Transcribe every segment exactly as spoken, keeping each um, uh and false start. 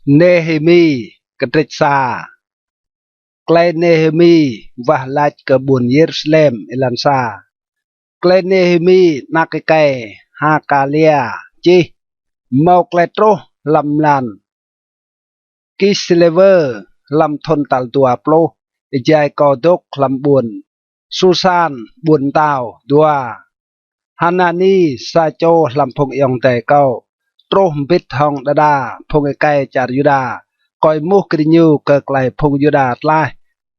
Nêhêmi, kdrêč sa. Klei Nêhêmi wah lač kơ ƀuôn Yêrusalem. Êlan sa. Klei Nêhêmi anak êkei Hakalia čih. Mâo klei truh hlăm mlan Kislêwơ, hlăm thŭn tal dua pluh, êjai kâo dôk hlăm ƀuôn Susan, ƀuôn mtao. Dua. Hanani, sa čô hlăm phung ayŏng adei kâo, truh mbĭt hŏng đa đa phung êkei čar Yuđa. Kâo êmuh kơ diñu kơ klei phung Yuđa tlaih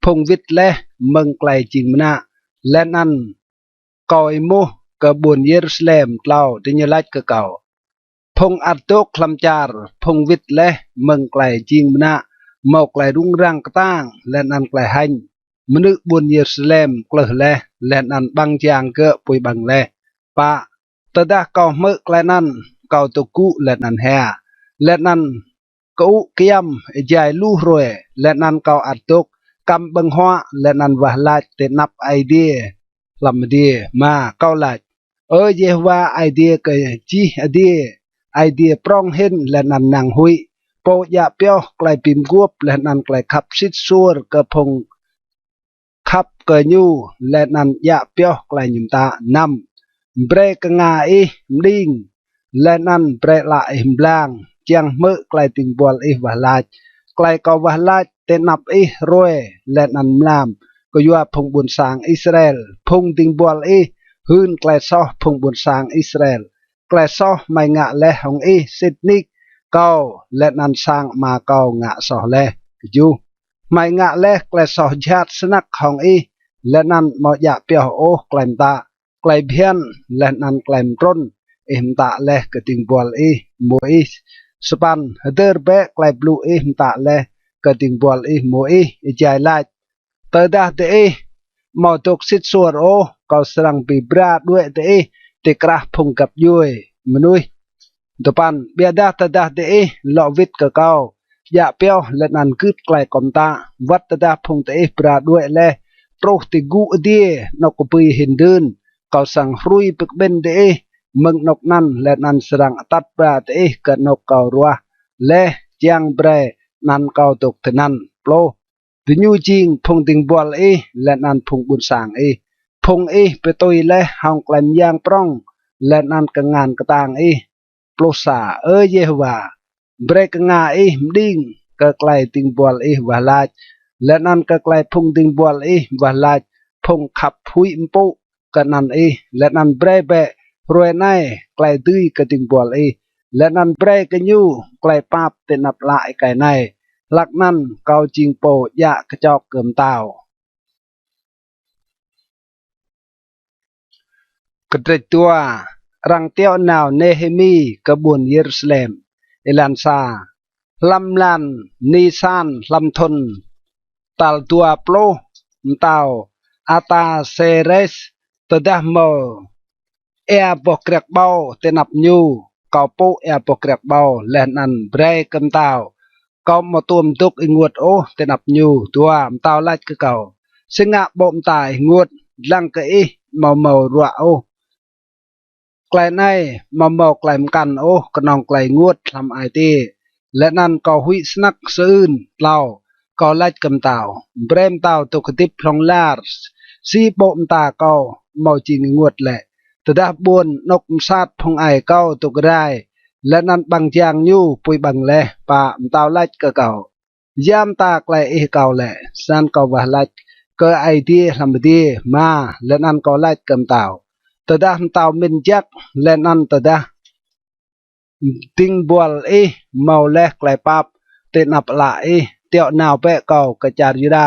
phung wĭt leh mơ̆ng klei jing mnă, leh anăn kâo êmuh kơ ƀuôn Yêrusalem. Tlâo. Diñu lač kơ kâo: Phung ăt dôk hlăm čar, phung wĭt leh mơ̆ng klei jing mnă, mâo klei rŭng răng ktang leh anăn klei hêñ. Mnư̆ ƀuôn Yêrusalem klưh leh, leh anăn ƀăng jang gơ̆ pui ƀơ̆ng leh. Pă. Tơdah kâo hmư̆ klei anăn, kâo dôk gŭ leh anăn hia, leh anăn kơŭ kyăm êjai lu hruê, leh anăn kâo ăt dôk kăm ƀơ̆ng huă leh anăn wah lač ti anăp Aê Diê hlăm adiê. Êma. Kâo lač: Ơ Yêhôwa, Aê Diê kơ jih adiê, Aê Diê prŏng hĭn leh anăn năng huĭ, pô djă pioh klei bi mguôp leh anăn klei khăp sĭt suôr kơ phung khăp kơ ñu leh anăn djă pioh klei ñu mtă. Năm. Brei knga ih mđing, leh anăn brei ală ih mblang, čiăng hmư̆ klei dĭng buăl ih wah lač, klei kâo wah lač ti anăp ih hruê leh anăn mlam kyua phung ƀuôn sang Israel. Phung dĭng buăl ih hưn klei soh phung ƀuôn sang Israel. Klei soh hmei ngă leh hŏng ih sĭt nik kâo leh anăn sang ama kâo ngă soh leh. Kjuh. Hmei ngă leh klei soh jhat snăk hŏng ih, leh anăn amâo djă pioh ôh klei mtă, klei bhiăn leh anăn klei mtrŭn ih mtă leh kơ dĭng buăl ih, mô̆ ih. Sa păn. Hdơr bĕ klei blŭ ih mtă leh kơ dĭng buăl ih, mô̆ ih, êjai lač: Tơdah diih amâo dôk sĭt suôr ôh, kâo srăng bi bra đuĕ diih ti krah phung găp djuê mnuih. Dua păn. Ƀiădah tơdah diih lŏ wĭt kơ kâo, djă pioh leh anăn gưt klei kâo mtă, wăt tơdah phung diih bra đuĕ leh truh ti gŭ adiê anôk kbưi hĭn dưn, kâo srăng hrui bi kƀĭn diih mơ̆ng anôk anăn leh anăn srăng atăt ba diih kơ anôk kâo ruah leh čiăng brei anăn kâo dôk tinăn. Pluh. Diñu jing phung dĭng buăl ih leh anăn phung ƀuôn sang ih, phung ih bi tui leh hŏng klei myang prŏng leh anăn kngan ktang ih. Pluh sa. Ơ Yêhôwa, brei knga ih mđing kơ klei dĭng buăl ih wah lač, leh anăn kơ klei phung dĭng buăl ih wah lač, phung khăp huĭ mpŭ kơ anăn ih, leh anăn brei bĕ hruê anei klei dưi kơ dĭng buăl ih, leh anăn brei kơ ñu klei pap ti anăp ală êkei anei, hlăk anăn kâo jing pô djă kčok kơ mtao. Kdrêč dua. Arăng tiŏ nao Nêhêmi kơ ƀuôn Yêrusalem. Êlan sa. Hlăm mlan Nisan, hlăm thŭn tal dua pluh, mtao Artasêres, tơdah mâo êa boh kriăk ƀâo ti anăp ñu, kâo pŭ êa boh kriăk ƀâo leh anăn brei kơ mtao. Kâo amâo tuôm dôk ênguôt ôh ti anăp ñu. Dua. Mtao lač kơ kâo: Si ngă ƀô̆ mta ih ênguôt, dlăng kơ ih amâo mâo ruă ôh? Klei anei amâo mâo klei mkăn ôh, knŏng klei ênguôt hlăm ai tiê, leh anăn kâo huĭ snăk sơưn. Tlâo. Kâo lač kơ mtao: Brei mtao dôk hdĭp hlŏng lar, si ƀô̆ mta kâo amâo jing ênguôt lĕ, tơdah ƀuôn anôk msat phung aê kâo dôk rai, leh anăn ƀăng jang ñu pui ƀơ̆ng leh. Pă. Mtao lač kơ kâo: Ya mta klei ih akâo lĕ? Snăn kâo wah lač kơ Aê Diê hlăm adiê. Êma. Leh anăn kâo lač kơ mtao: Tơdah mtao mĭn jăk, leh anăn tơdah dĭng buăl ih mâo leh klei pap ti anăp ală ih, tiŏ nao bĕ kâo kơ čar Yuđa,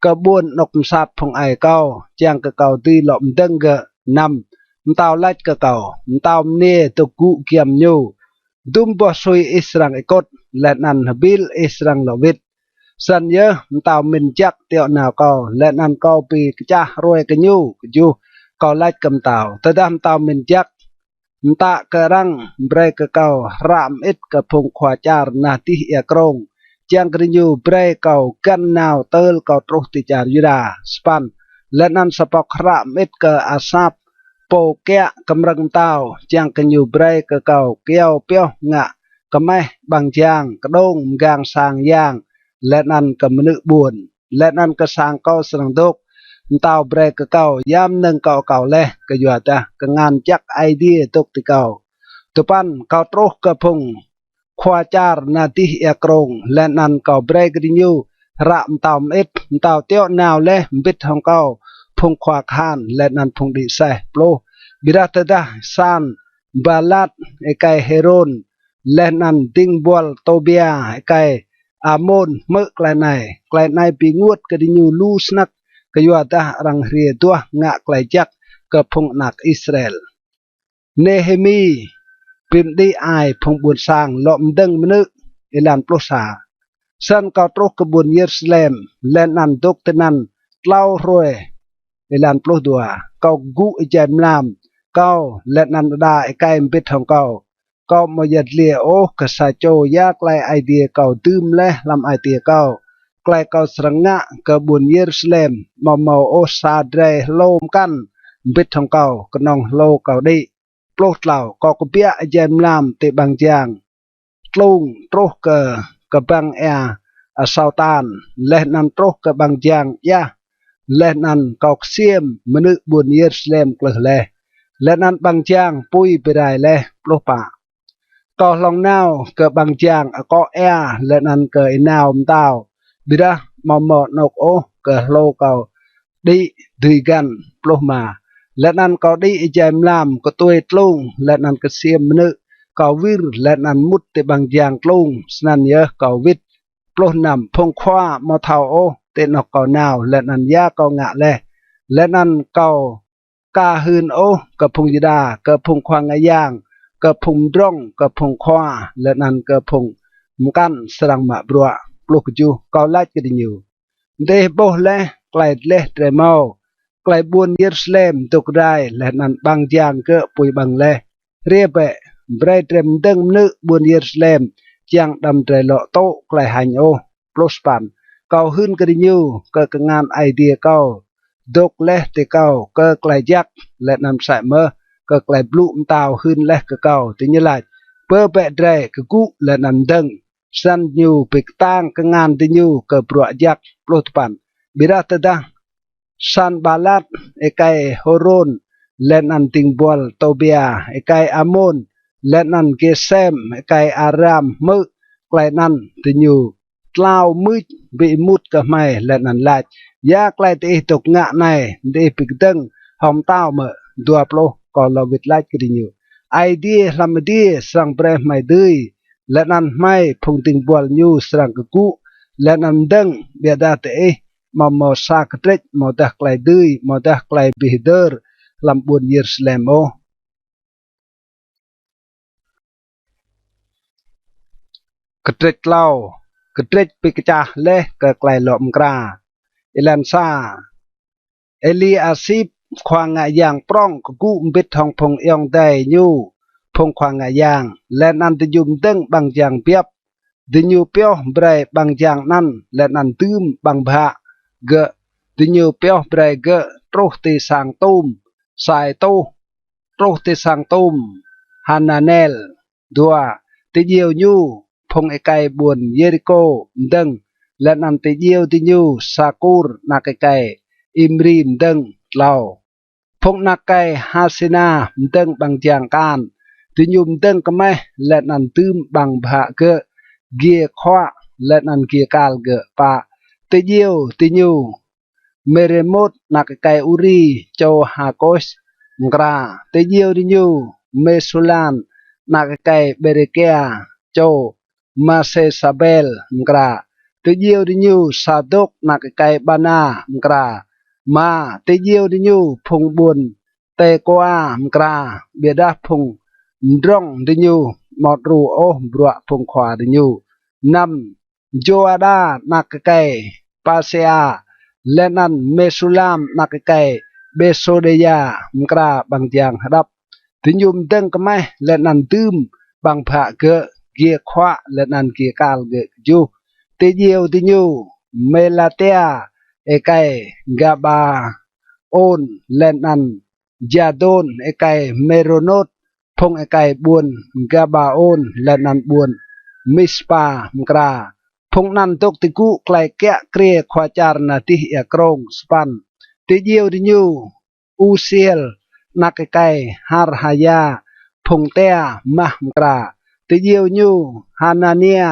kơ ƀuôn anôk msat phung aê kâo, čiăng kơ kâo dưi lŏ mdơ̆ng gơ̆. Năm. Mtao lač kơ kâo: Mtao mniê dôk gŭ giăm ñu, dŭm boh sui ih srăng êkŭt, leh anăn hbĭl ih srăng lŏ wĭt. Snăn yơh mtao mĭn jăk tiŏ nao kâo, leh anăn kâo bi kčah hruê kơ ñu. Kjuh. Kâo lač kơ mtao: Tơdah mtao mĭn jăk mtă kơ arăng, brei kơ kâo hră mơĭt kơ phung khua čar nah dih êa krông, čiăng kơ diñu brei kâo găn nao tơl kâo truh ti čar Yuđa. Sa păn. Leh anăn sa pŏk hră mơĭt kơ Asap, pô kiă kmrơ̆ng mtao, čiăng kơ ñu brei kơ kâo kyâo pioh ngă kmeh, ƀăng jang, kđông, mgang sang yang, leh anăn kơ mnư̆ ƀuôn, leh anăn kơ sang kâo srăng dôk. Mtao brei kơ kâo ya mnơ̆ng kâo akâo leh, kyuadah kngan jăk Aê Diê dôk ti kâo. Dua păn, kâo truh kơ phung khua čar nah dih êa krông, leh anăn kâo brei kơ diñu hră mtao mơĭt, mtao tiŏ nao leh mbĭt hŏng kâo phung khua kahan leh anăn phung đĭ aseh. Pluh, ƀiădah tơdah Sanbalat êkei Hôrôn, leh anăn dĭng buăl Tôbia êkei Amôn hmư̆ klei anei, klei anei bi ênguôt kơ diñu lu snăk, kyuadah arăng hriê duah ngă klei jăk kơ phung anak Israel. Nêhêmi bi mđĭ ai phung ƀuôn sang lŏ mdơ̆ng mnư̆. Êlan pluh sa. Snăn kâo truh kơ ƀuôn Yêrusalem, leh anăn dôk tinăn tlâo hruê. Êlan pluh dua. Kâo kgŭ êjai mlam kâo, leh anăn đa êkei mbĭt hŏng kâo. Kâo amâo yăl dliê ôh kơ sa čô ya klei Aê Diê kâo dưm leh hlăm ai tiê kâo, klei kâo srăng ngă kơ ƀuôn Yêrusalem. Amâo mâo ôh sa drei hlô mkăn mbĭt hŏng kâo, knŏng hlô kâo đĭ. Pluh tlâo. Kâo kbiă êjai mlam ti ƀăng jang tlung truh kơ kbăng êa asâo tan, leh anăn truh kơ ƀăng jang djah, leh anăn kâo ksiêm mnư̆ ƀuôn Yêrusalem klưh leh, leh anăn ƀăng jang pui bi rai leh. Pluh pă. Kâo hlŏng nao kơ ƀăng jang akŏ êa leh anăn kơ ênao mtao, ƀiădah amâo mâo anôk ôh kơ hlô kâo đĭ dưi găn. Pluh êma. Leh anăn kâo đĭ êjai mlam ktuê tlung leh anăn ksiêm mnư̆. Kâo wir leh anăn mŭt ti ƀăng jang tlung, snăn yơh kâo wĭt. Pluh năm. Phung khua amâo thâo ôh ti anôk kâo nao leh anăn ya kâo ngă leh. Leh anăn kâo ka hưn ôh kơ phung Yuđa, kơ phung khua ngă yang, kơ phung mdrŏng, kơ phung khua, leh anăn kơ phung mkăn srăng mă bruă. Pluh kjuh. Kâo lač kơ diñu: Diih ƀuh leh klei dleh drei mâo, klei ƀuôn Yêrusalem dôk rai leh anăn ƀăng jang gơ̆ pui ƀơ̆ng leh. Hriê bĕ, brei drei mdơ̆ng mnư̆ ƀuôn Yêrusalem, čiăng đăm drei lŏ tŭ klei hêñ ôh. Pluh sa păn. Kâo hưn kơ diñu kơ kngan Aê Diê kâo dôk leh ti kâo kơ klei jăk, leh anăn msĕ mơh kơ klei blŭ mtao hưn leh kơ kâo. Diñu lač: Bơ bĕ drei kgŭ leh anăn mdơ̆ng. Snăn ñu bi ktang kngan diñu kơ bruă jăk. Pluh dua păn. Ƀiădah tơdah Sanbalat êkei Hôrôn, leh anăn dĭng buăl Tôbia êkei Amôn, leh anăn Gesem êkei Aram hmư̆ klei anăn, diñu tlao mưč bi êmut kơ hmei leh anăn lač: Ya klei diih dôk ngă anei? Diih bi kdơ̆ng hŏng mtao mơ̆? Dua pluh. Kâo lŏ wĭt lač kơ diñu: Aê Diê hlăm adiê srăng brei hmei dưi, leh anăn hmei phung dĭng buăl ñu srăng kgŭ leh anăn mdơ̆ng. Ƀiădah diih amâo mâo sa kdrêč amâodah klei dưi amâodah klei bi hdơr hlăm ƀuôn Yêrusalem ôh. Kdrêč tlâo. Kdrêč bi kčah leh kơ klei lŏ mkra. Êlan sa. Êliasip khua ngă yang prŏng kgŭ mbĭt hŏng phung ayŏng adei ñu, phung khua ngă yang, leh anăn diñu mdơ̆ng ƀăng jang biăp. Diñu pioh brei ƀăng jang anăn leh anăn dưm ƀăng bhă gơ̆. Diñu pioh brei gơ̆ truh ti sang tum Sai Tuh, truh ti sang tum Hananel. Dua. Ti djiêu ñu, phung êkei ƀuôn Yêrikô mdơ̆ng, leh anăn ti djiêu diñu Sakur anak êkei Imri mdơ̆ng. Tlâo. Phung anak êkei Hasêna mdơ̆ng ƀăng jang kan. Diñu mdơ̆ng kmeh leh anăn dưm ƀăng bhă gơ̆, giê khuă, leh anăn giê kal gơ̆. Pă. Ti djiêu diñu Mêrêmôt anak êkei Uri, čô Hakôs mkra. Ti djiêu diñu Mêsulam anak êkei Bêrêkia, čô Masêsabel mkra. Ti djiêu diñu Sadôk anak êkei Bana mkra. Êma. Ti djiêu diñu phung ƀuôn Têkôa mkra, ƀiădah phung mdrŏng diñu amâo đru ôh bruă phung khua diñu. Năm. Jôada anak êkei Pasêa, leh anăn Mêsulam anak êkei Bêsôdêya mkra ƀăng jang hđăp. Diñu mdơ̆ng kmeh leh anăn dưm ƀăng bhă gơ̆, giê khuă, leh anăn giê kal gơ̆. Kjuh. Ti djiêu diñu Mêlatia êkei Gabaôn, leh anăn Jadôn êkei Mêrônôt, phung êkei ƀuôn Gabaôn leh anăn ƀuôn Mispa mkra. Phung anăn dôk ti gŭ klei kiă kriê khua čar nah dih êa krông. Sa păn. Ti djiêu diñu Usiel anak êkei Harhaya, phung tia mah mkra. Ti djiêu ñu Hanania,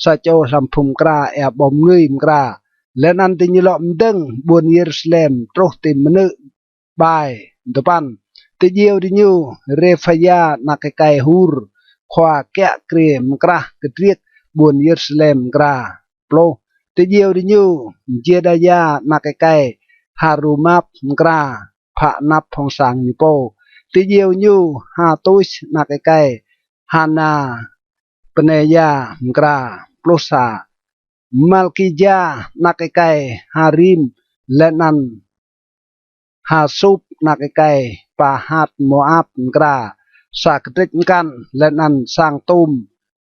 sa čô hlăm phung mkra êa ƀâo mngưi mkra. Leh anăn diñu lŏ mdơ̆ng ƀuôn Yêrusalem truh ti mnư̆ ƀai. Dua păn. Ti djiêu diñu Rêphaya anak êkei Hur, khua kiă kriê mkrah kdriêk ƀuôn Yêrusalem mkra. Pluh. Ti djiêu diñu Jêdaya anak êkei Harumap mkra, phă anăp hŏng sang ñu pô. Ti djiêu ñu Hatus anak êkei Hana Pnêya mkra. Pluh sa. Malkija anak êkei Harim, leh anăn Hasup anak êkei Pahat Môap mkra, sa kdrêč mkăn, leh anăn sang tum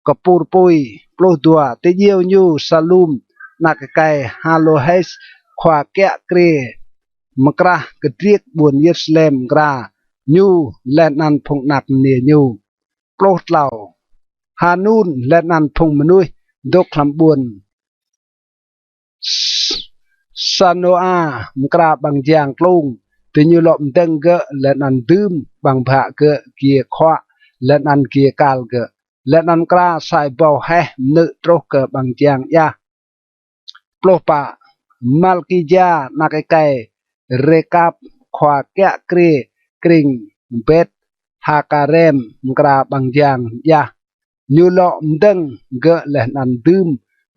kpur pui. Pluh dua. Ti djiêu ñu Salum anak êkei Halohes, khua kiă kriê mkrah kdriêk ƀuôn Yêrusalem mkra, ñu leh anăn phung anak mniê ñu. Pluh tlâo. Hanun leh anăn phung mnuih dôk hlăm ƀuôn Sanoa mkra ƀăng jang tlung. Diñu lŏ mdơ̆ng gơ̆ leh anăn dưm ƀăng bhă gơ̆, giê khuă leh anăn giê kal gơ̆, leh anăn mkra sa êbâo heh mnư̆ truh kơ ƀăng jang djah. Pluh pă. Malkija anak êkei Rêkap, khua kiă kriê krĭng Bet Hakarem mkra ƀăng jang djah. Ñu lŏ mdơ̆ng gơ̆ leh anăn dưm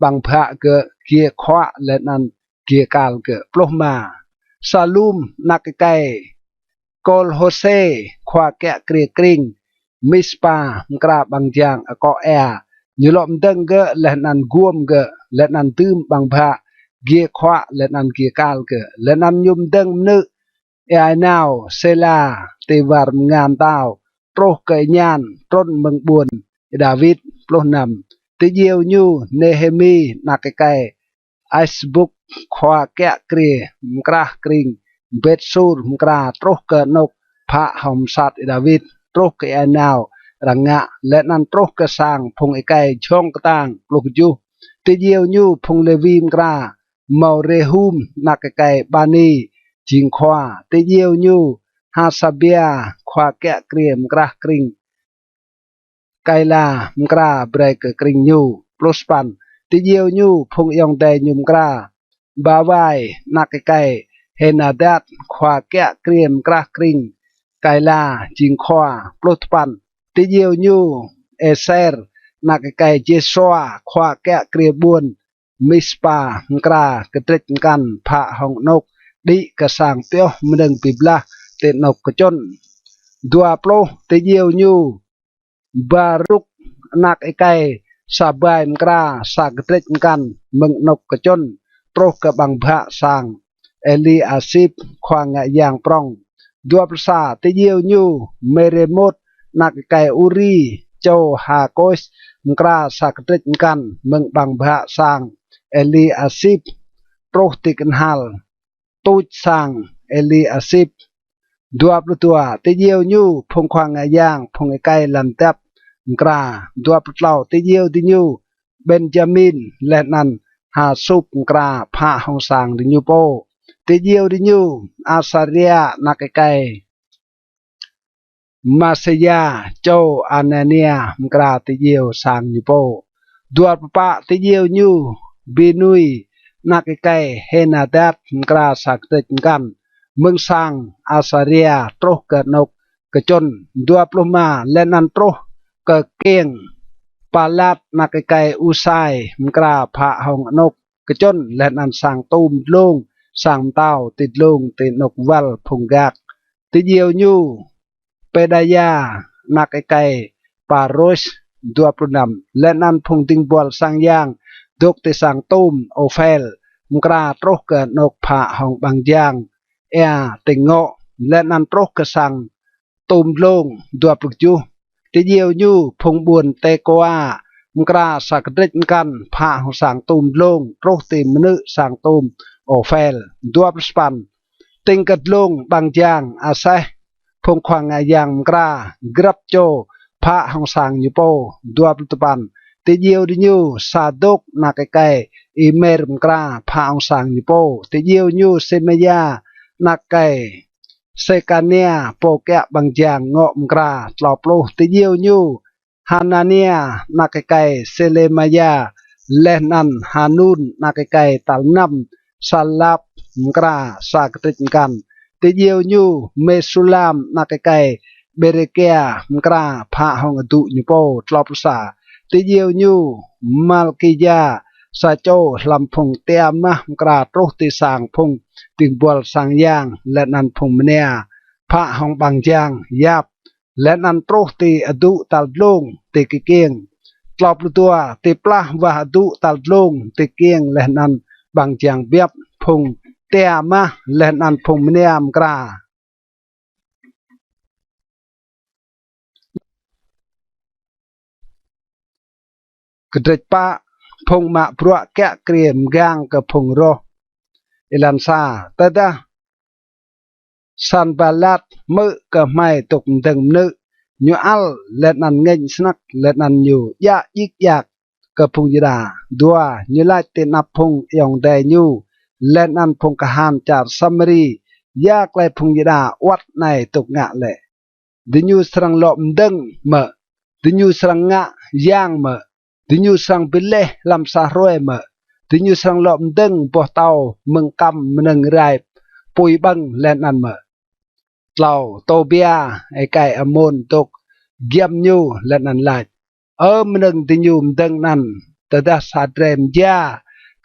ƀăng bhă gơ̆, giê khuă leh anăn giê kal gơ̆. Pluh êma. Salum anak êkei Kol-Hôsê, khua kiă kriê krĭng Mispa mkra ƀăng jang akŏ êa. Ñu lŏ mdơ̆ng gơ̆ leh anăn guôm gơ̆, leh anăn dưm ƀăng bhă, giê khuă leh anăn giê kal gơ̆, leh anăn ñu mdơ̆ng mnư̆ êa ênao Sêla ti war mnga mtao, truh kơ êñan trŭn mơ̆ng ƀuôn Y-Đawit. Pluh năm. Ti djiêu ñu Nêhêmi anak êkei Asbuk, khua kiă kriê mkrah krĭng Bet-Sur mkra, truh kơ anôk phă hŏng msat Y-Đawit, truh kơ êa ênao arăng ngă, leh anăn truh kơ sang phung êkei jhŏng ktang. Pluh kjuh. Ti djiêu ñu phung Lêwi mkra, mâo Rêhum anak êkei Bani jing khua. Ti djiêu ñu Hasabia, khua kiă kriê mkrah krĭng Kaila mkra brei kơ krĭng ñu. Pluh sa păn. Ti djiêu ñu phung ayŏng adei ñu mkra, Bawai anak êkei Hênadad, khua kiă kriê mkrah krĭng Kaila jing khua. Pluh dua păn. Ti djiêu ñu Êser anak êkei Jêsua, khua kiă kriê ƀuôn Mispa mkra kdrêč mkăn, phă hŏng anôk đĭ kơ sang pioh mnơ̆ng bi blah ti anôk kčŭn. Dua pluh. Ti djiêu ñu Baruk anak êkei Sabai mkra, sa kdrêč mkăn mơ̆ng anôk kčŭn truh kơ ƀăng bhă sang Êliasip khua ngă yang prŏng. Dua pluh sa. Ti djiêu ñu Mêrêmôt anak êkei Uri čô Hakôs mkra, sa kdrêč mkăn mơ̆ng ƀăng bhă sang Êliasip truh ti knhal tuč sang Êliasip. Dua pluh dua. Ti djiêu ñu phung khua ngă yang, phung êkei lăn dăp mkra. Dua pluh tlâo. Ti djiêu diñu Benjamin leh anăn Hasup mkra, phă hŏng sang diñu pô. Ti djiêu diñu Asaria anak êkei Maseya čô Anania mkra, ti djiêu sang ñu pô. Dua pluh pă. Ti djiêu ñu Binui anak êkei Hênadad mkra, sa kdrêč mkăn mơ̆ng sang Asaria truh kơ anôk kčŭn. Dua pluh êma. Leh anăn truh kơ kiêng Palat anak êkei Usai mkra, phă hŏng anôk kčŭn leh anăn sang tum dlông, sang mtao ti dlông ti anôk wăl phung gak. Ti djiêu ñu Pêdaya anak êkei Parôs. Dua pluh năm. Leh anăn phung dĭng buăl sang yang dôk ti sang tum Ôphel mkra, truh kơ anôk phă hŏng ƀăng jang êa tĭng ngŏ, leh anăn truh kơ sang tum dlông. Dua pluh kjuh. Ti djiêu ñu phung ƀuôn Têkôa mkra, sa kdrêč mkăn phă hŏng sang tum dlông truh ti mnư̆ sang tum Ôphel. Dua pluh sa păn. Tĭng kơ dlông ƀăng jang Aseh, phung khua ngă yang mkra, grăp čô phă hŏng sang ñu pô. Dua pluh dua păn. Ti djiêu diñu Sadôk anak êkei Imer mkra phă hŏng sang ñu pô. Ti djiêu ñu Sêmaya anak êkei Sêkania pô kiă ƀăng jang ngŏ mkra. Tlâo pluh. Ti djiêu ñu Hanania anak êkei Sêlêmaya, leh anăn Hanun anak êkei tal năm Salap mkra sa kdrêč mkăn. Ti djiêu ñu Mêsulam anak êkei Bêrêkia mkra phă hŏng adŭ ñu pô. Tlâo pluh sa. Ti djiêu ñu Malkija sa čô hlăm phung tia mah mkra truh ti sang phung dĭng buăl sang yang leh anăn phung mnia phă hŏng ƀăng jang yap leh anăn truh ti adŭ tal dlông ti kkiêng. Tlâo pluh dua. Ti plah wah adŭ tal dlông ti kkiêng leh anăn ƀăng jang biăp, phung tia mah leh anăn phung mnia mkra. Kdrêč pă. Phung mă bruă kiă kriê mgang kơ phung roh. Êlan sa. Tơdah Sanbalat hmư̆ kơ hmei dôk mdơ̆ng mnư̆, ñu ăl leh anăn ngêñ snăk leh anăn ñu djă djik djak kơ phung Yuđa. Dua. Ñu lač ti anăp phung ayŏng adei ñu leh anăn phung kahan čar Samari: Ya klei phung Yuđa awăt anei dôk ngă lĕ? Diñu srăng lŏ mdơ̆ng mơ̆? Diñu srăng ngă yang mơ̆? Diñu srăng bi leh hlăm sa hruê mơ̆? Diñu srăng lŏ mdơ̆ng boh tâo mơ̆ng kăm mnơ̆ng rai pui ƀơ̆ng leh anăn mơ̆? Tlâo. Tôbia êkei Amôn dôk giăm ñu leh anăn lač: Ơ mnơ̆ng diñu mdơ̆ng anăn, tơdah sa drei mja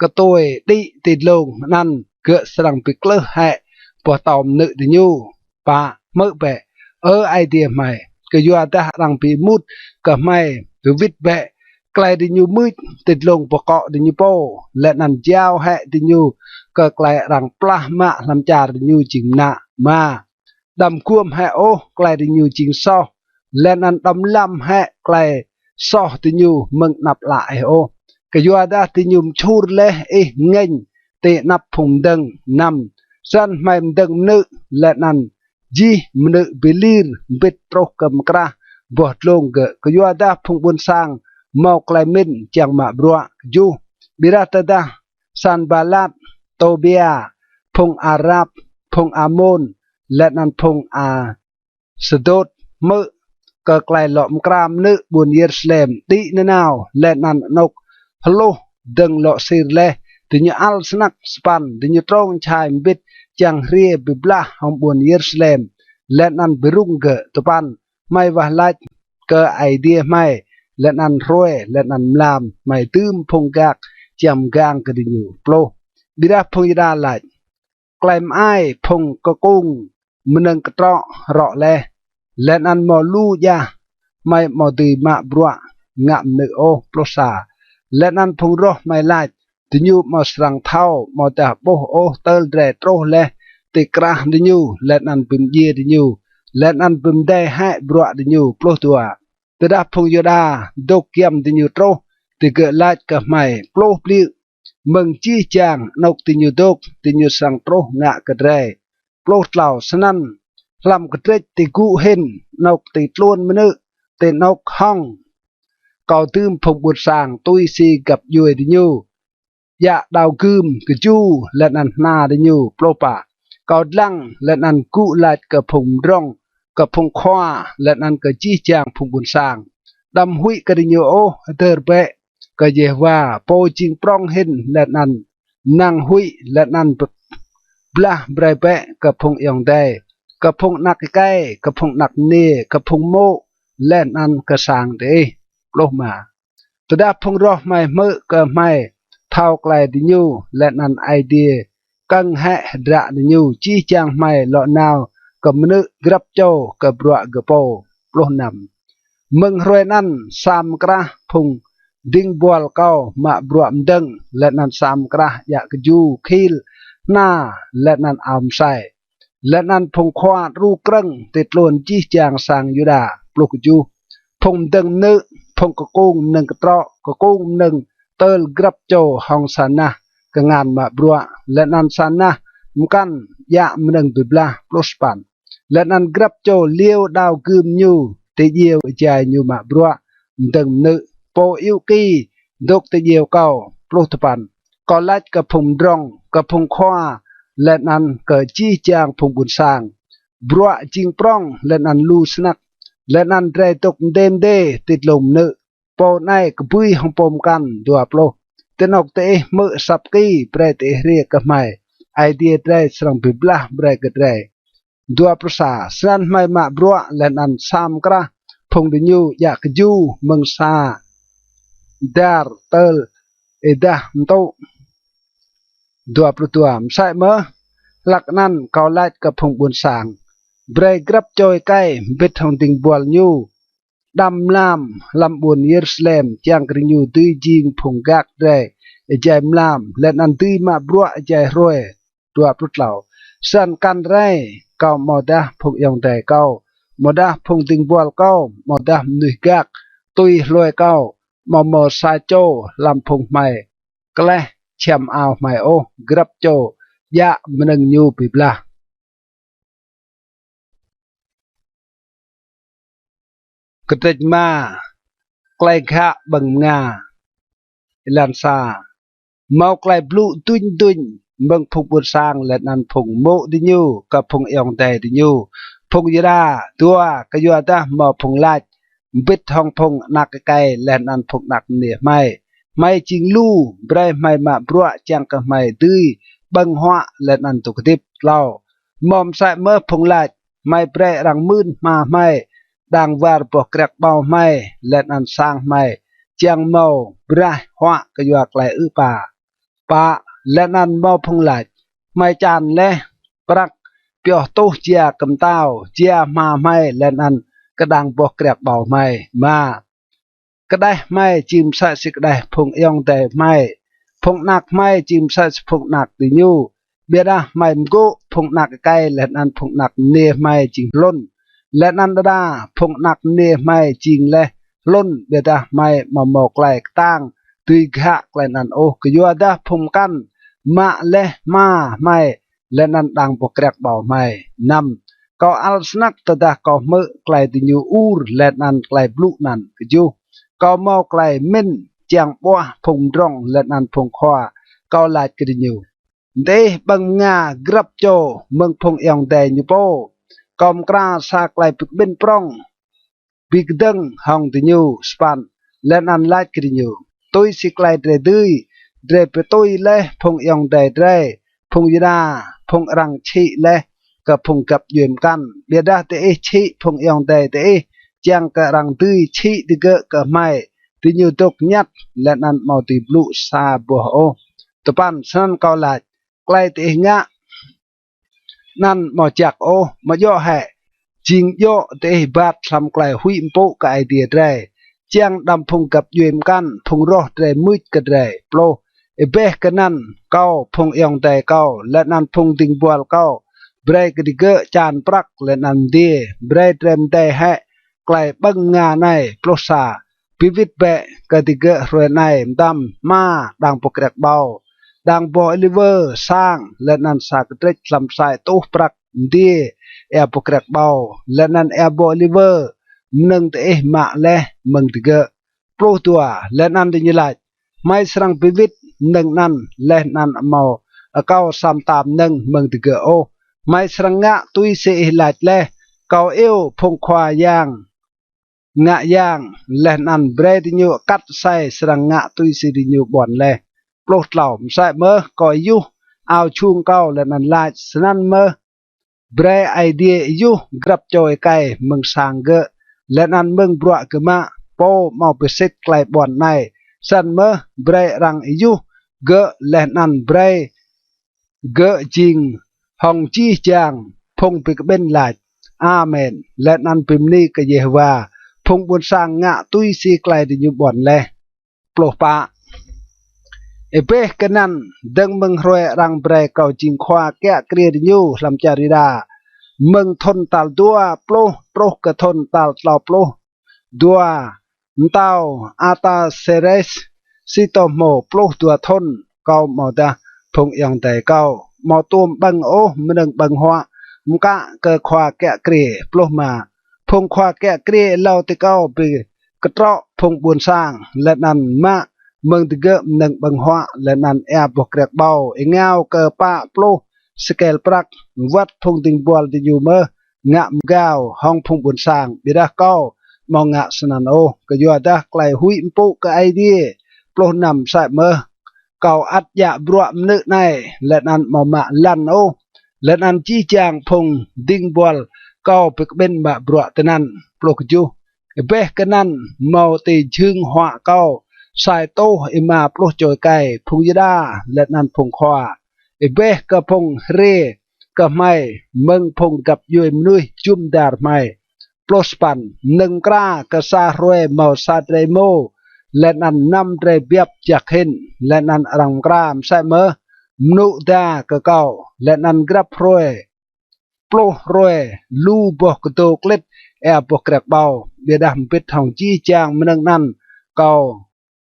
ktuê đĭ ti dlông anăn, gơ̆ srăng bi klưh hĕ boh tâo mnư̆ diñu. Pă. Hmư̆ bĕ, Ơ Aê Diê hmei, kyuadah arăng bi êmut kơ hmei, bi wĭt bĕ klei diñu mưč ti dlông boh kŏ diñu pô, leh anăn jao hĕ diñu kơ klei arăng plah mă hlăm čar diñu jing mnă. Êma. Đăm guôm hĕ ôh klei diñu jing soh, leh anăn đăm lăm hĕ klei soh diñu mơ̆ng anăp ală ih ôh, kyuadah diñu mčhur leh ih ngêñ ti anăp phung mdơ̆ng. Năm. Snăn hmei mdơ̆ng mnư̆, leh anăn jih mnư̆ bi lir mbĭt truh kơ mkrah boh dlông gơ̆, kyuadah phung ƀuôn sang mâo klei mĭn čiăng mă bruă. Kjuh. Ƀiădah tơdah Sanbalat, Tôbia, phung Arap, phung Amôn, leh anăn phung Asdôt hmư̆ kơ klei lŏ mkra mnư̆ ƀuôn Yêrusalem đĭ nanao leh anăn anôk hluh dơ̆ng lŏ sir leh, diñu ăl snăk. Sa păn. Diñu trông čhai mbĭt čiăng hriê bi blah hŏng ƀuôn Yêrusalem leh anăn bi rŭng gơ̆. Dua păn. Hmei wah lač kơ Aê Diê hmei, leh anăn hruê leh anăn mlam hmei dưm phung gak čiăng mgang kơ diñu. Pluh. Ƀiădah phung Yuđa lač: Klei mơai phung kkung mnơ̆ng ktrŏ rŏ leh, leh anăn mâo lu djah, hmei amâo dưi mă bruă ngă mnư̆ ôh. Pluh sa. Leh anăn phung roh hmei lač: Diñu amâo srăng thâo amâodah ƀuh ôh tơl drei truh leh ti krah diñu leh anăn bi mdjiê diñu, leh anăn bi mdei hĕ bruă diñu. Pluh dua. Tơdah phung Yuđa dôk giăm diñu truh, digơ̆ lač kơ hmei: Pluh bliư̆ mơ̆ng jih jang anôk diñu dôk, diñu srăng truh ngă kơ drei. Pluh tlâo. Snăn hlăm kdrêč ti gŭ hĭn, anôk ti tluôn mnư̆, ti anôk hŏng, kâo dưm phung ƀuôn sang tui si găp djuê diñu, djă đao gưm, kju, leh anăn hna diñu. Pluh pă. Kâo dlăng leh anăn gŭ lač kơ phung mdrŏng, kơ phung khua, leh anăn kơ jih jang phung ƀuôn sang: Đăm huĭ kơ diñu ôh, hdơr bĕ kơ Yêhôwa, pô jing prŏng hĭn leh anăn năng huĭ, leh anăn blah brei bĕ kơ phung ayŏng adei, kơ phung anak êkei, kơ phung anak mniê, kơ phung mô̆, leh anăn kơ sang diih. Pluh êma. Tơdah phung roh hmei hmư̆ kơ hmei thâo klei diñu, leh anăn Aê Diê kơ̆ng hĕ hdră diñu, jih jang hmei lŏ nao kơ mnư̆ grăp čô kơ bruă gơ̆ pô. Pluh năm. Mơ̆ng hruê anăn sa mkrah phung dĭng buăl kâo mă bruă mdơ̆ng, leh anăn sa mkrah djă kju khil hna leh anăn ao msei. Leh anăn phung khua đru krơ̆ng ti tluôn jih jang sang Yuđa. Pluh kjuh. Phung mdơ̆ng mnư̆, phung kkung mnơ̆ng ktrŏ, kkung mnơ̆ng tơl grăp čô hŏng sa nah kngan mă bruă, leh anăn sa nah mkăn djă mnơ̆ng bi blah. Pluh sa păn. Leh anăn grăp čô liêu đao gưm ñu ti djiêu êjai ñu mă bruă mdơ̆ng mnư̆. pô iu ki dôk ti djiêu kâo. Pluh dua păn. Kâo lač kơ phung mdrŏng, kơ phung khua, leh anăn kơ jih jang phung ƀuôn sang: Bruă jing prŏng leh anăn lu snăk, leh anăn drei dôk mdê mdê ti dlông mnư̆. Pô anei kbưi hŏng pô mkăn. Dua pluh. Ti anôk diih hmư̆ asăp ki, brei diih hriê kơ hmei. Aê Diê drei srăng bi blah brei kơ drei. Dua pluh sa. Snăn hmei mă bruă leh anăn sa mkrah phung diñu djă kju mơ̆ng sa dar tơl êdah mtŭ. Dua pluh dua. Msĕ mơh hlăk anăn kâo lač kơ phung ƀuôn sang: Brei grăp čô êkei mbĭt hŏng dĭng buăl ñu đăm mlam hlăm ƀuôn Yêrusalem, čiăng kơ diñu dưi jing phung gak drei êjai mlam, leh anăn dưi mă bruă êjai hruê. Dua pluh tlâo. Snăn kăn rei kâo amâodah phung ayŏng adei kâo, amâodah phung dĭng buăl kâo, amâodah mnuih gak tui hlue kâo, amâo mâo sa čô hlăm phung hmei kleh čhiăm ao hmei ôh. Grăp čô djă mnơ̆ng ñu bi blah. Kdrêč êma. Klei ghă ƀơ̆ng mnga. Êlan sa. Mâo klei blŭ dŭñ dŭñ mơ̆ng phung ƀuôn sang leh anăn phung mô̆ diñu kơ phung ayŏng adei diñu, phung Yuđa. Dua. Kyuadah mâo phung lač: Mbĭt hŏng phung anak êkei leh anăn phung anak mniê hmei, hmei jing lu, brei hmei mă bruă čiăng kơ hmei dưi ƀơ̆ng huă leh anăn dôk hdĭp. Tlâo. Mâo msĕ mơh phung lač: Hmei brei arăng mưn hma hmei, đang war boh kriăk ƀâo hmei, leh anăn sang hmei čiăng mâo braih huă kyua klei ư̆ pă. Pă. Leh anăn mâo phung lač: Hmei čan leh prăk pioh tuh jia kơ mtao, jia hma hmei, leh anăn kơ đang boh kriăk ƀâo hmei. Êma. Kđeh hmei jing msĕ si kđeh phung ayŏng adei hmei, phung anak hmei jing msĕ si phung anak diñu. Ƀiădah hmei mgô̆ phung anak êkei leh anăn phung anak mniê hmei jing hlŭn, leh anăn đa đa phung anak mniê hmei jing leh hlŭn, ƀiădah hmei amâo mâo klei ktang dưi ghă klei anăn ôh, kyuadah phung mkăn mă leh hma hmei leh anăn đang boh kriăk ƀâo hmei. Năm. Kâo ăl snăk tơdah kâo hmư̆ klei diñu ur leh anăn klei blŭ anăn. Kjuh. Kâo mâo klei mĭn čiăng ƀuah phung mdrŏng leh anăn phung khua. Kâo lač kơ diñu: Diih ƀơ̆ng mnga grăp čô mơ̆ng phung ayŏng adei ñu pô. Kâo mkra sa klei bi kƀĭn prŏng bi kdơ̆ng hŏng diñu. Sa păn. Leh anăn lač kơ diñu: Tui si klei drei dưi, drei bi tui leh phung ayŏng adei drei, phung Yuđa, phung arăng čhĭ leh kơ phung găp djuê mkăn. Ƀiădah diih čhĭ phung ayŏng adei diih, čiăng kơ arăng dưi čhĭ digơ̆ kơ hmei. Diñu dôk ñăt leh anăn amâo dưi blŭ sa boh ôh. Dua păn. Snăn kâo lač: Klei diih ngă anăn amâo jăk ôh, amâo djŏ hĕ? Jing djŏ diih êbat hlăm klei huĭ mpŭ kơ Aê Diê drei, čiăng đăm phung găp djuê mkăn, phung roh drei mưč kơ drei. Pluh. Êbeh kơ anăn kâo, phung ayŏng adei kâo, leh anăn phung dĭng buăl kâo, brei kơ digơ̆ čan prăk leh anăn mdiê, brei drei mdei hĕ klei ƀơ̆ng mnga anei. Pluh sa. Bi wĭt bĕ kơ digơ̆ hruê anei mtam hma đang boh kriăk ƀâo, đang boh êliwơ, sang, leh anăn sa kdrêč hlăm sa êtuh prăk mdiê êa boh kriăk ƀâo, leh anăn êa boh êliwơ mnơ̆ng diih mă leh mơ̆ng digơ̆. Pluh dua. Leh anăn diñu lač: Hmei srăng bi wĭt mnơ̆ng anăn leh anăn amâo akâo sa mta mnơ̆ng mơ̆ng digơ̆ ôh. Hmei srăng ngă tui si ih lač leh. Kâo iêu phung khua yang ngă yang, leh anăn brei diñu kat asei srăng ngă tui si diñu ƀuăn leh. Pluh tlâo. Msĕ mơh kâo êyuh ao jhung kâo leh anăn lač: Snăn mơh brei Aê Diê êyuh grăp čô êkei mơ̆ng sang gơ̆ leh anăn mơ̆ng bruă gơ̆ mă, pô amâo bi sĭt klei ƀuăn anei. Snăn mơh brei arăng êyuh gơ̆ leh anăn brei gơ̆ jing hŏng jih jang phung bi kƀĭn lač: Amen, leh anăn bi mni kơ Yêhôwa. Phung ƀuôn sang ngă tui si klei diñu ƀuăn leh. Pluh pă. Êbeh kơ anăn, dơ̆ng mơ̆ng hruê arăng brei kâo jing khua kiă kriê diñu hlăm čar Yuđa, mơ̆ng thŭn tal dua pluh truh kơ thŭn tal tlâo pluh dua mtao Artasêrês, si tô hmô pluh dua thŭn, kâo amâodah phung ayŏng adei kâo amâo tuôm ƀơ̆ng ôh mnơ̆ng ƀơ̆ng huă mkă kơ khua kiă kriê. Pluh êma. Phung khua kiă kriê êlâo ti kâo bi ktrŏ phung ƀuôn sang, leh anăn mă mơ̆ng digơ̆ mnơ̆ng ƀơ̆ng huă leh anăn êa boh kriăk ƀâo êngao kơ pă pluh sêkel prăk. Wăt phung dĭng buăl diñu mơh ngă mgao hŏng phung ƀuôn sang, ƀiădah kâo amâo ngă snăn ôh, kyuadah klei huĭ mpŭ kơ Aê Diê. Pluh năm. Msĕ mơh kâo ăt djă bruă mnư̆ anei, leh anăn amâo mă lăn ôh, leh anăn jih jang phung dĭng buăl kâo bi kƀĭn mă bruă tinăn. Pluh kjuh. Êbeh kơ anăn mâo ti jhưng huă kâo sa êtuh êma pluh čô êkei phung Yuđa leh anăn phung khua. Êbeh kơ phung hriê kơ hmei mơ̆ng phung găp djuê mnuih jŭm dar hmei. Pluh sa păn. Mnơ̆ng mkra kơ sa hruê mâo sa drei êmô, leh anăn năm drei biăp jăk hĭn, leh anăn arăng mkra msĕ mơh mnŭ da kơ kâo, leh anăn grăp hruê, pluh hruê lu boh kdô klĭt êa boh kriăk ƀâo. Ƀiădah mbĭt hŏng jih jang mnơ̆ng anăn kâo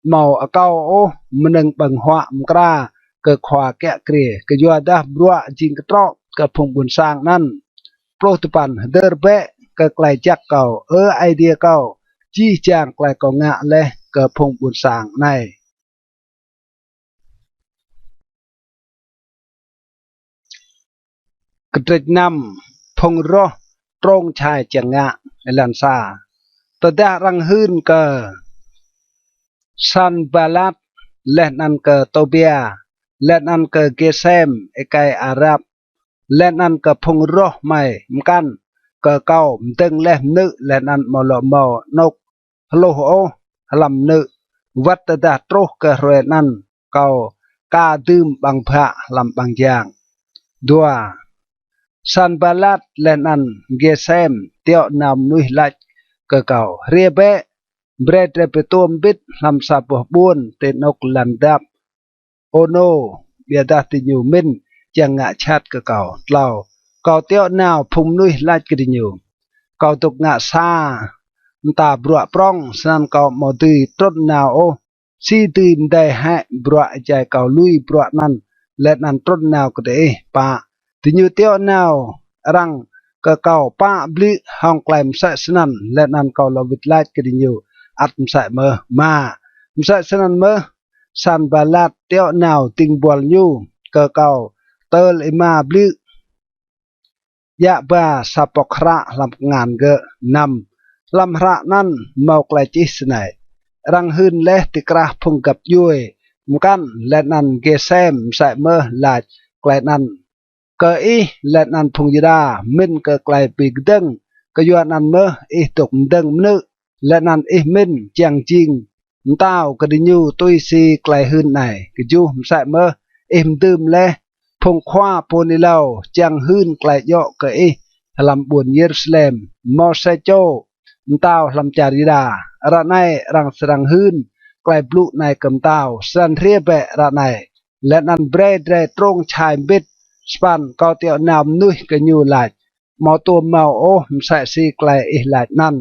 amâo akâo ôh mnơ̆ng ƀơ̆ng huă mkra kơ khua kiă kriê, kyuadah bruă jing ktrŏ kơ phung ƀuôn sang anăn. Pluh dua păn. Hdơr bĕ kơ klei jăk kâo, Ơ Aê Diê kâo, jih jang klei kâo ngă leh kơ phung ƀuôn sang anei. Kdrêč năm. Phung roh trông čhai čiăng ngă. Êlan sa. Tơdah arăng hưn kơ Sanbalat, leh anăn kơ Tôbia, leh anăn kơ Gêsem êkei Arap, leh anăn kơ phung roh hmei mkăn kơ kâo mdơ̆ng leh mnư̆ leh anăn amâo lŏ mâo anôk hluh ôh hlăm mnư̆, wăt tơdah truh kơ hruê anăn kâo ka dưm ƀăng bhă hlăm ƀăng jang. Dua. Sanbalat leh anăn Gêsem tiŏ nao mnuih lač kơ kâo, Hriê bĕ, brei drei bi tuôm mbĭt hlăm sa boh ƀuôn ti anôk lăn dap Ônô, ƀiădah diñu mĭn čiăng ngă jhat kơ kâo. Tlâo. Kâo tiŏ nao phung mnuih lač kơ diñu, Kâo dôk ngă sa mta bruă prŏng, snăn kâo amâo dưi trŭn nao ôh. Si dưi mdei hĕ bruă êjai kâo lui bruă anăn leh anăn trŭn nao kơ diih? Pă. Diñu tiŏ nao arăng kơ kâo pă bliư̆ hŏng klei msĕ snăn, leh anăn kâo lŏ wĭt lač kơ diñu ăt msĕ mơh. Êma. Msĕ snăn mơh Sanbalat tiŏ nao dĭng buăl ñu kơ kâo tơl êma bliư̆, djă ba sa pŏk hră hlăm kngan gơ̆. Năm. Hlăm hră anăn mâo klei čih snei: Arăng hưn leh ti krah phung găp djuê mkăn leh anăn Gêsem msĕ mơh lač klei anăn kơ ih leh anăn phung Yuđa mĭn kơ klei bi kdơ̆ng, kyuanăn mơh ih dôk mdơ̆ng mnư̆, leh anăn ih mĭn čiăng jing mtao kơ diñu tui si klei hưn anei. Kjuh. Msĕ mơh ih mdưm leh phung khua pô hưn êlâo čiăng hưn klei djŏ kơ ih hlăm ƀuôn Yêrusalem, mâo sa čô mtao hlăm čar Yuđa. Ară anei arăng srăng hưn klei blŭ anei kơ mtao, snăn hriê bĕ ară anei, leh anăn brei drei trông čhai mbĭt. Sa păn. Kâo tiŏ nao mnuih kơ ñu lač, Amâo tuôm mâo ôh msĕ si klei ih lač anăn,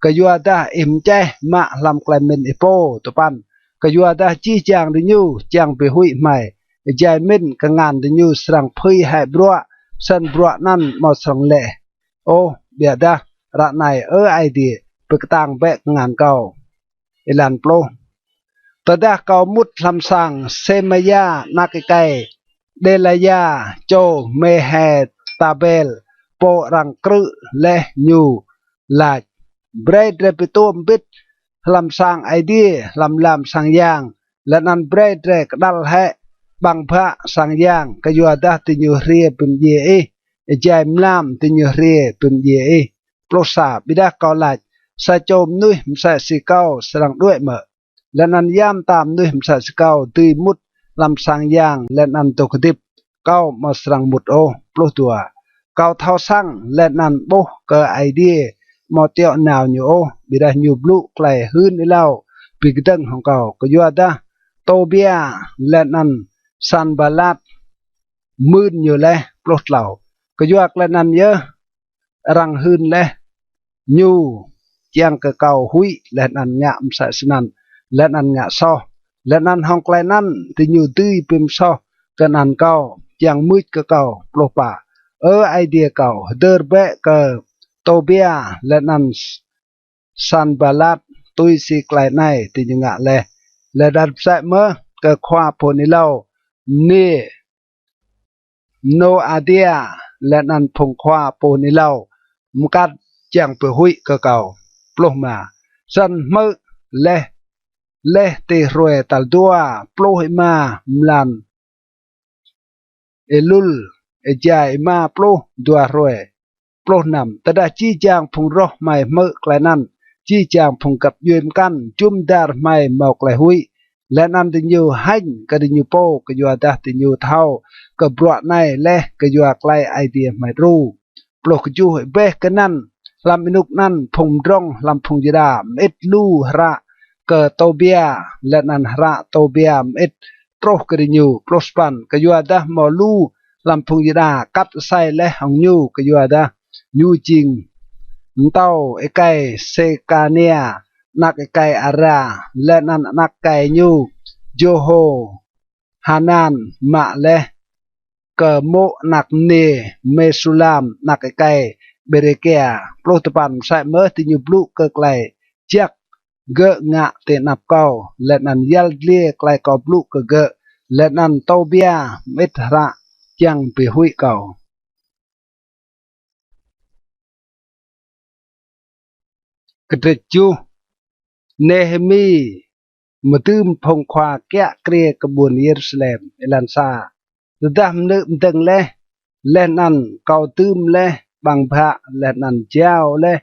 kyuadah ih mčeh mă hlăm klei mĭn ih pô. Dua păn. Kyuadah jih jang diñu čiăng bi huĭ hmei, êjai mĭn kngan diñu srăng phưi hĕ bruă, snăn bruă anăn amâo srăng leh ôh. Ƀiădah ară anei, Ơ Aê Diê, bi ktang bĕ kngan kâo. Êlan pluh. Tơdah kâo mŭt hlăm sang Sêmaya anak êkei Đêlaya čô Mêhetabel, pô arăng krư̆ leh ñu, lač, Brei drei bi tuôm mbĭt hlăm sang Aê Diê, hlăm lam sang yang, leh anăn brei drei kđăl hĕ ƀăng bhă sang yang, kyuadah diñu hriê bi mdjiê ih, êjai mlam diñu hriê bi mdjiê ih. Pluh sa. Ƀiădah kâo lač, Sa čô mnuih msĕ si kâo srăng đuĕ mơ̆? Leh anăn ya mta mnuih msĕ si kâo dưi mŭt hlăm sang yang leh anăn dôk hdĭp? Kâo amâo srăng mŭt ôh. Pluh dua. Kâo thâo săng leh anăn ƀuh kơ Aê Diê amâo tiŏ nao ñu ôh, ƀiădah ñu blŭ klei hưn êlâo bi kdơ̆ng hŏng kâo, kyuadah Tôbia leh anăn Sanbalat mưn ñu leh. Pluh tlâo. Kyua klei anăn yơh arăng hưn leh ñu čiăng kơ kâo huĭ leh anăn ngă msĕ snăn, leh anăn ngă soh, leh anăn hŏng klei anăn diñu dưi bi msoh kơ anăn kâo, čiăng mưč kơ kâo. Pluh pă. Ơ Aê Diê kâo, hdơr bĕ kơ Tôbia leh anăn Sanbalat, tui si klei anei diñu ngă leh. Leh anăn msĕ mơh kơ khua pô hưn êlâo, mniê Nôadia, leh anăn phung khua pô hưn êlâo mkăn čiăng bi huĭ kơ kâo. Pluh êma. Snăn hmư̆ leh, leh ti hruê tal dua pluh êma mlan Êlul, êjai êma pluh dua hruê. Pluh năm. Tơdah jih jang phung roh hmei hmư̆ klei anăn, jih jang phung găp djuê mkăn jŭm dar hmei mâo klei huĭ, leh anăn diñu hêñ kơ diñu pô, kyuadah diñu thâo kơ bruă anei leh kyua klei Aê Diê hmei đru. Pluh kjuh. Êbeh kơ anăn, hlăm ênuk anăn phung mdrŏng hlăm phung Yuđa mơĭt lu hră kơ Tôbia, leh anăn hră Tôbia mơĭt truh kơ diñu. Pluh sa păn. Kyuadah mâo lu hlăm phung Yuđa kat asei leh hŏng ñu, kyuadah ñu jing mtao êkei Sêkania anak êkei Ara, leh anăn anak êkei ñu Jêhôhanan mă leh kơ mô̆ anak mniê Mêsulam anak êkei Bêrêkia. Pluh dua păn. Msĕ mơh diñu blŭ kơ klei jăk gơ̆ ngă ti anăp kâo, leh anăn yăl dliê klei kâo blŭ kơ gơ̆, leh anăn Tôbia mơĭt hră čiăng bi huĭ kâo. Kdrêč kjuh. Nêhêmi mdưm phung khua kiă kriê kơ ƀuôn Yêrusalem. Êlan sa. Tơdah mnư̆ mdơ̆ng leh, leh anăn kâo dưm leh ƀăng bhă, leh anăn jao leh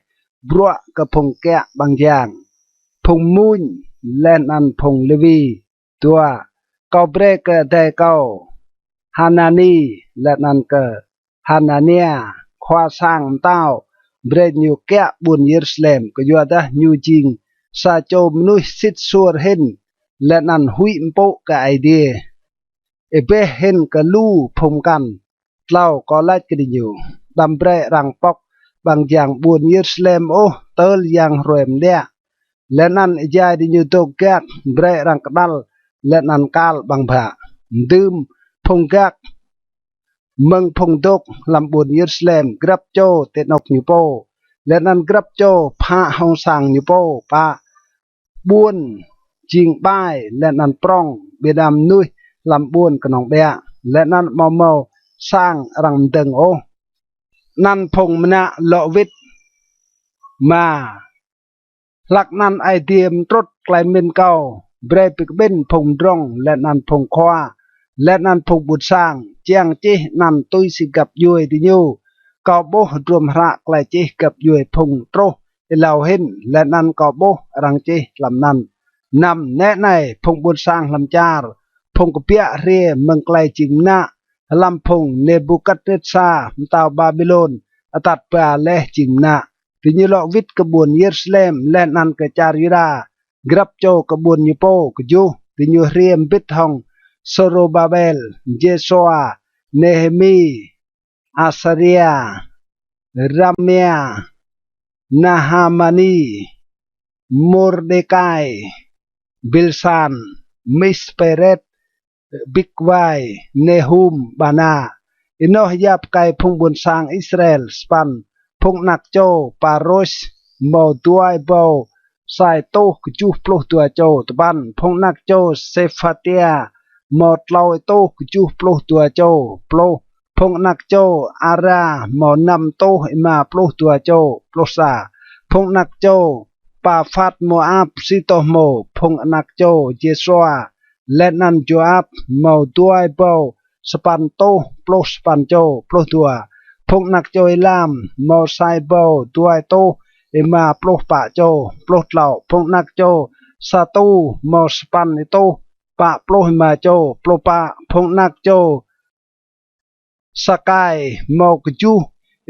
bruă kơ phung kiă ƀăng jang, phung mmuñ, leh anăn phung Lêwi. Dua. Kâo brei kơ adei kâo Hanani, leh anăn kơ Hanania khua sang mtao, brei ñu kiă ƀuôn Yêrusalem, kyuadah ñu jing sa čô mnuih sĭt suôr hĭn, leh anăn huĭ mpŭ kơ Aê Diê. Êbeh hĭn kơ lu phung mkăn. Tlâo. Kâo lač kơ diñu, đăm brei arăng pŏk ƀăng jang ƀuôn Yêrusalem ôh tơl yang hruê mdiă. Leh anăn êjai diñu dôk gak, brei arăng kđăl leh anăn kal ƀăng bhă. Dưm phung gak mơ̆ng phung dôk hlăm ƀuôn Yêrusalem, grăp čô ti anôk ñu pô, leh anăn grăp čô phă hŏng sang ñu pô. Pă. Ƀuôn jing ƀai leh anăn prŏng, ƀiădah mnuih hlăm ƀuôn knŏng ƀiă, leh anăn amâo mâo sang arăng mdơ̆ng ôh. Anăn phung mnă lŏ wĭt. Êma. Hlăk anăn Aê Diê mtrŭt klei mĭn kâo, brei bi kƀĭn phung mdrŏng leh anăn phung khua, leh anăn phung ƀuôn sang, čiăng čih anăn tui si găp djuê diñu. Kâo ƀuh hdruôm hră klei čih găp djuê phung truh êlâo hĭn, leh anăn kâo ƀuh arăng čih hlăm anăn. Năm. Nĕ anei, phung ƀuôn sang hlăm čar, phung kbiă hriê mơ̆ng klei jing mnă hlăm phung Nebukatnetsar mtao Ƀaƀilôn atăt ba leh jing mnă, diñu lŏ wĭt kơ ƀuôn Yêrusalem leh anăn kơ čar Yuđa, grăp čô kơ ƀuôn ñu pô. Kjuh. Diñu hriê mbĭt hŏng Sôrôbabel, Jêsua, Nêhêmi, Asaria, Ramia, Nahamani, Môrdêkai, Bilsan, Mispêret, Bikwai, Nêhum, Bana. Ênoh yap êkei phung ƀuôn sang Israel. Sa păn. Phung anak čô Parôs mâo dua êbâo sa êtuh kjuh pluh dua čô. Dua păn. Phung anak čô Sêphatia mâo tlâo êtuh kjuh pluh dua čô. Pluh. Phung anak čô Ara mâo năm êtuh êma pluh dua čô. Pluh sa. Phung anak čô Phahat-Môap, si tô hmô. Phung anak čô Jêsua leh anăn Jôap mâo dua êbâo sa păn êtuh pluh sa păn čô. Pluh dua. Phung anak čô Êlam mâo sa êbâo dua êtuh êma pluh pă čô. Pluh tlâo. Phung anak čô Satu mâo sa păn êtuh pă pluh êma čô. Pluh pă. Phung anak čô Sakai mâo kjuh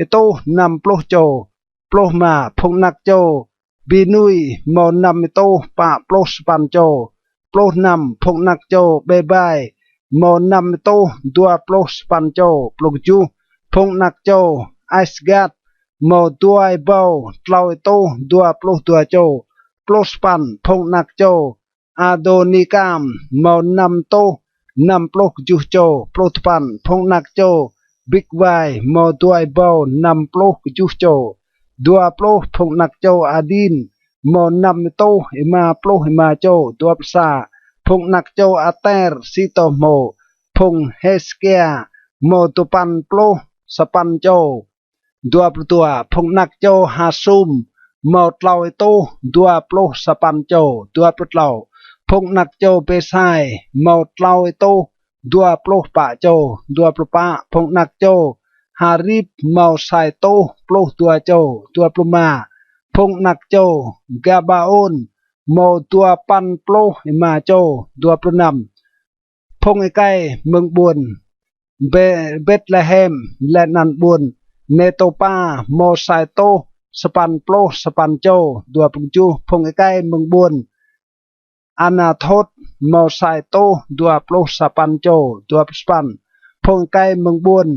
êtuh năm pluh čô. Pluh êma. Phung anak čô Binui mâo năm êtuh pă pluh sa păn čô. Pluh năm. Phung anak čô Bêbai mâo năm êtuh dua pluh sa păn čô. Pluh kjuh. Phung anak čô Asgat mâo dua êbâo tlâo êtuh dua pluh dua čô. Pluh sa păn. Phung anak čô Adônikam mâo năm êtuh năm pluh kjuh čô. Pluh dua păn. Phung anak čô Bikwai mâo dua êbâo năm pluh kjuh čô. Dua pluh. Phung anak čô Adin mâo năm êtuh êma pluh êma čô. Dua pluh sa, phung anak čô Ater, si tô hmô phung Hêsêkia, mâo dua păn pluh sa păn čô. Dua pluh dua, phung anak čô Hasum, mâo tlâo êtuh dua pluh sa păn čô. Dua pluh tlâo, phung anak čô Bêsai, mâo tlâo êtuh dua pluh pă čô. Dua pluh pă, phung anak čô Harip, mâo sa êtuh pluh dua čô. Dua pluh êma, phung anak čô Gabaôn, mâo dua păn pluh êma čô. Dua pluh năm, phung êkei mơ̆ng ƀuôn Bê-, Bêtlêhem leh anăn ƀuôn Nêtôpa, mâo sa êtuh sa păn pluh sa păn čô. Dua pluh kjuh, phung êkei mơ̆ng ƀuôn Anathôt, mâo sa êtuh dua pluh sa păn čô. Dua pluh sa păn, phung êkei mơ̆ng ƀuôn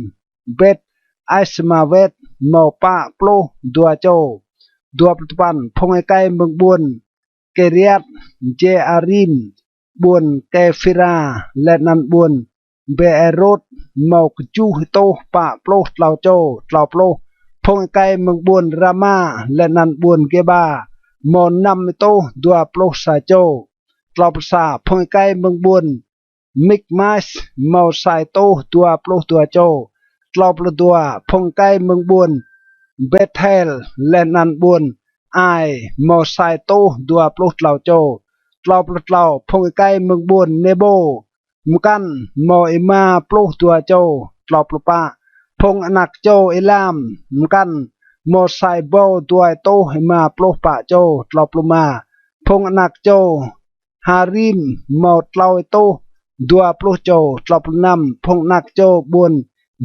Bêt-Asmawet, mâo pă pluh dua čô. Dua pluh dua păn, phung êkei mơ̆ng ƀuôn Kiriat-Jêarim, ƀuôn Kêphira leh anăn ƀuôn Bêêrôt, mâo kjuh êtuh pă pluh tlâo čô. Tlâo pluh, phung êkei mơ̆ng ƀuôn Rama leh anăn ƀuôn Gêba, mâo năm êtuh dua pluh sa čô. Tlâo pluh sa, phung êkei mơ̆ng ƀuôn Mikmas, mâo sa êtuh dua pluh dua čô. Tlâo pluh dua, phung êkei mơ̆ng ƀuôn Bêthel leh anăn ƀuôn Ai, mâo sa êtuh dua pluh tlâo čô. Tlâo pluh tlâo, phung êkei mơ̆ng ƀuôn Nêbô mkăn, mâo êma pluh dua čô. Tlâo pluh pă, phung anak čô Êlam mkăn, mâo sa êbâo dua êtuh êma pluh pă čô. Tlâo pluh êma, phung anak čô Harim, mâo tlâo êtuh dua pluh čô. Tlâo pluh năm, phung anak čô ƀuôn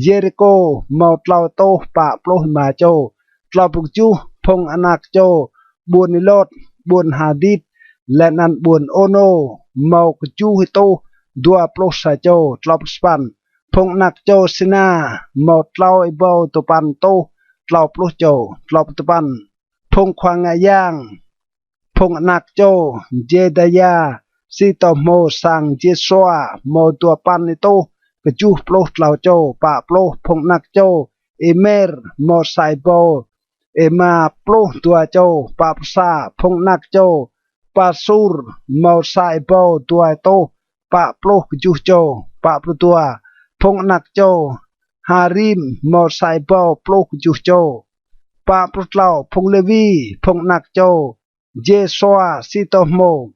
Yêrikô, mâo tlâo êtuh pă pluh êma čô. Tlâo pluh kjuh, phung anak čô ƀuôn Êlôt, ƀuôn Hadit leh anăn ƀuôn Ônô, mâo kjuh êtuh dua pluh sa čô. Tlâo pluh sa păn, phung anak čô Sina, mâo tlâo êbâo dua păn êtuh tlâo pluh čô. Tlâo pluh dua păn, phung khua ngă yang, phung anak čô Jêdaya, si tô hmô sang Jêsua, mâo dua păn êtuh kjuh pluh tlâo čô. Pă pluh, phung anak čô Imer, mâo sa êbâo êma pluh dua čô. Pă pluh sa, phung anak čô Pasur, mâo sa êbâo dua êtuh pă pluh kjuh čô. Pă pluh dua, phung anak čô Harim, mâo sa êbâo pluh kjuh čô. Pă pluh tlâo, phung Lêwi, phung anak čô Jêsua, si tô hmô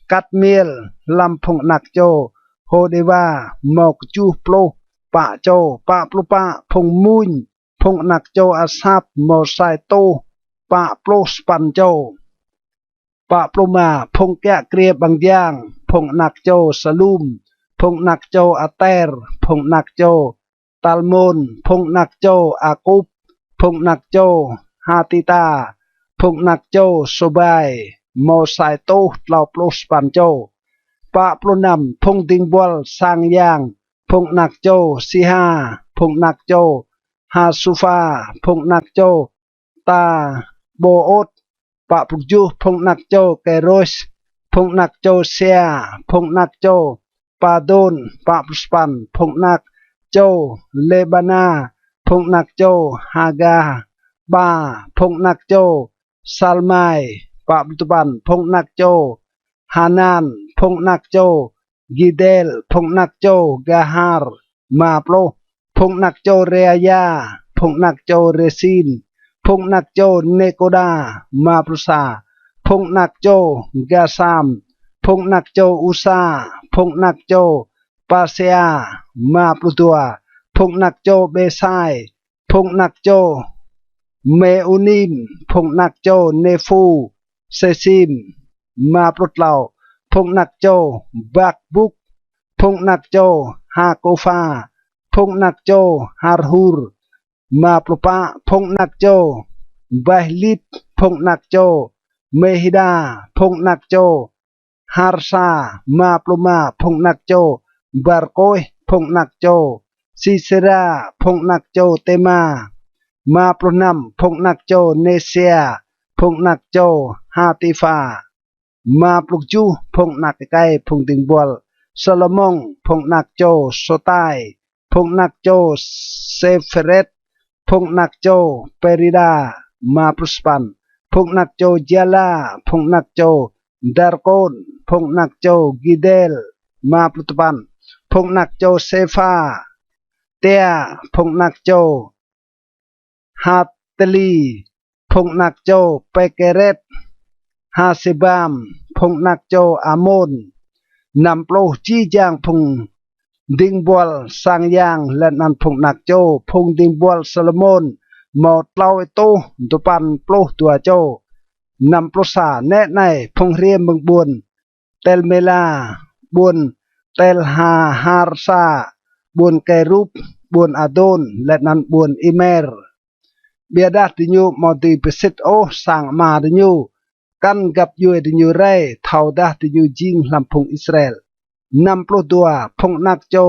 Kadmiel. Hlăm phung anak čô Hôdêwa, mâo kjuh pluh pă čô. Pă pluh pă, phung mmuñ, phung anak čô Asap, mâo sa êtuh pă pluh sa păn čô. Pă pluh êma, phung kiă kriê ƀăng jang, phung anak čô Salum, phung anak čô Ater, phung anak čô Talmôn, phung anak čô Akub, phung anak čô Hatita, phung anak čô Sôbai, mâo sa êtuh tlâo pluh sa păn čô. Pă pluh năm, phung dĭng buăl sang yang, phung anak čô Siha, phung anak čô Hasufa, phung anak čô Tabôôt. Pă pluh kjuh, phung anak čô Kêrôs, phung anak čô Sia, phung anak čô Padôn. Pă pluh sa păn, phung anak čô Lêbana, phung anak čô Hagaba, phung anak čô Salmai. Pă pluh dua păn, phung anak čô Hanan, phung anak čô Gidel, phung anak čô Gahar. Êma pluh, phung anak čô Reaya, phung anak čô Rêsin, phung anak čô Nêkôda. Êma pluh sa, phung anak čô Gasam, phung anak čô Usa, phung anak čô Pasêa. Êma pluh dua, phung anak čô Bêsai, phung anak čô Mêunim, phung anak čô Nêphu Sêsim. Êma pluh tlâo, phung anak čô Bakbuk, phung anak čô Hakôpha, phung anak čô Harhur. Êma pluh pă, phung anak čô Bahlit, phung anak čô Mêhida, phung anak čô Harsa. Êma pluh êma, phung anak čô Barkôs, phung anak čô Sisêra, phung anak čô Têma. Êma pluh năm, phung anak čô Nêsia, phung anak čô Hatipha. Êma pluh kjuh, phung anak êkei phung dĭng buăl Salômôn, phung anak čô Sôtai, phung anak čô Sêphêrêt, phung anak čô Pêrida. Êma pluh sa păn, phung anak čô Jala, phung anak čô Darkôn, phung anak čô Gidel. Êma pluh dua păn, phung anak čô Sêpha tia, phung anak čô Hatili, phung anak čô Pêkêrêt Hasêbam, phung anak čô Amôn. Năm pluh, jih jang phung dĭng buăl sang yang leh anăn phung anak čô phung dĭng buăl Salômôn mâo tlâo êtuh dua păn pluh dua čô. Năm pluh sa, nĕ anei phung hriê mơ̆ng ƀuôn Tel-Mêla, ƀuôn Tel-Harsa, ƀuôn Kêrup, ƀuôn Adôn, leh anăn ƀuôn Imer. Ƀiădah diñu amâo dưi bi sĭt ôh sang ama diñu, kăn găp djuê diñu rei, thâodah diñu jing hlăm phung Israel. Năm pluh dua, phung anak čô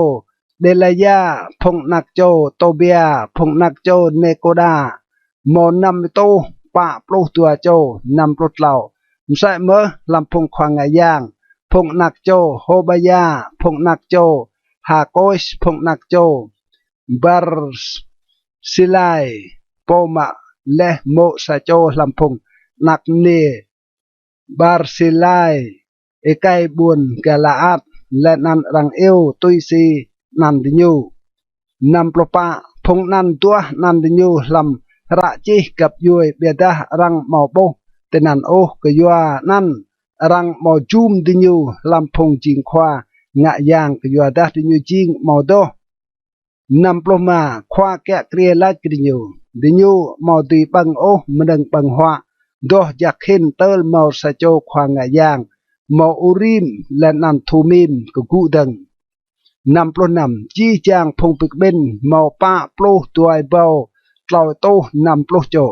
Đêlaya, phung anak čô Tôbia, phung anak čô Nêkôda, mâo năm êtuh pă pluh dua čô. Năm pluh tlâo, msĕ mơh hlăm phung khua ngă yang, phung anak čô Hôbaya, phung anak čô Hakôs, phung anak čô Barsilai, pô mă leh mô̆ sa čô hlăm phung anak mniê Barsilai, êkei ƀuôn Galaat, leh anăn arăng iêu tui si anăn diñu. Năm pluh pă, phung anăn duah anăn diñu hlăm hră čih găp djuê, ƀiădah arăng amâo ƀuh tinăn ôh, kyua anăn arăng amâo jum diñu hlăm phung jing khua ngă yang, kyuadah diñu jing amâo doh. Năm pluh êma, khua kiă kriê lač kơ diñu: Diñu amâo dưi ƀơ̆ng ôh mnơ̆ng ƀơ̆ng huă, doh jăk hĭn tơl mâo sa čô khua ngă yang mâo Urim leh anăn Thumim kgŭ dơ̆ng. Năm pluh năm, jih jang phung bi kƀĭn mâo pă pluh dua êbâo tlâo êtuh năm pluh čô.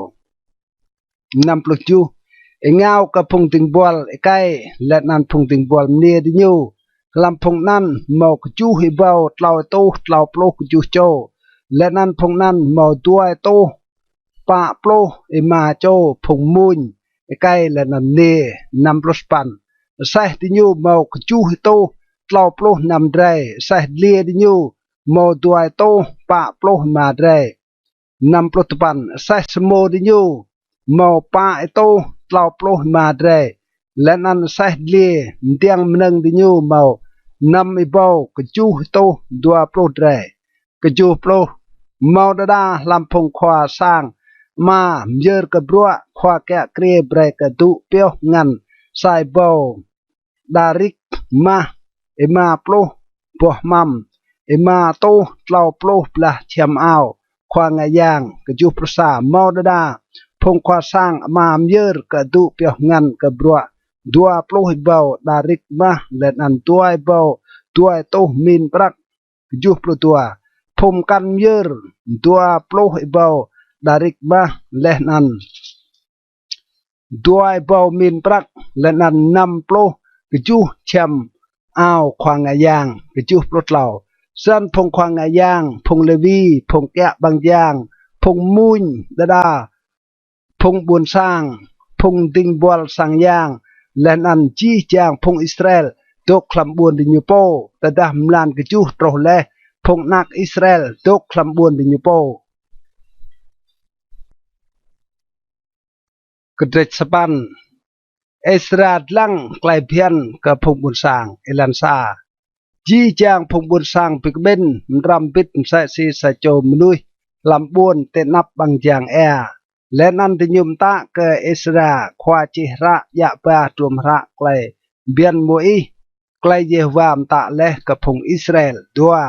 Năm pluh kjuh, êngao kơ phung dĭng buăl êkei leh anăn phung dĭng buăl mniê diñu, hlăm phung anăn mâo kjuh êbâo tlâo êtuh tlâo pluh kjuh čô, leh anăn phung anăn mâo dua êtuh pă pluh êma čô phung mmuñ êkei leh anăn mniê. Năm pluh sa păn, aseh diñu mâo kjuh êtuh tlâo pluh năm drei, aseh dliê diñu mâo dua êtuh pă pluh êma drei. Năm pluh dua păn, aseh samô diñu mâo pă êtuh tlâo pluh êma drei, leh anăn aseh dliê mdiăng mnơ̆ng diñu mâo năm êbâo kjuh êtuh dua pluh drei. Kjuh pluh, mâo đa đa hlăm phung khua sang ama myơr kơ bruă khua kiă kriê brei kơ adŭ pioh ngăn sa êbâo đa rik mah, êma pluh boh hmăm, êma êtuh tlâo pluh blah čhiăm ao khua ngă yang. Kjuh pluh sa, mâo đa đa phung khua sang ama myơr kơ adŭ pioh ngăn kơ bruă dua pluh êbâo đa rik mah leh anăn dua êbâo dua êtuh min prăk. Kjuh pluh dua, phung mkăn myơr dua pluh êbâo đa rik mah leh anăn dua êbâo min prăk leh anăn năm pluh kjuh čhiăm ao khua ngă yang. Kjuh pluh tlâo, snăn phung khua ngă yang, phung Lêwi, phung kiă ƀăng jang, phung mmuñ đa đa, phung ƀuôn sang, phung dĭng buăl sang yang, leh anăn jih jang phung Israel dôk hlăm ƀuôn diñu pô. Tơdah mlan kjuh truh leh, phung anak Israel dôk hlăm ƀuôn diñu pô. Kdrêč sa păn. Êsra dlăng klei bhiăn kơ phung ƀuôn sang. Êlan sa. Jih jang phung ƀuôn sang bi kƀĭn mđrăm mbĭt msĕ si sa čô mnuih hlăm ƀuôn ti anăp ƀăng jang êa. Leh anăn diñu mtă kơ Êsra khua čih hră djă ba hdruôm hră klei bhiăn Môis, klei Yêhôwa mtă leh kơ phung Israel. Dua.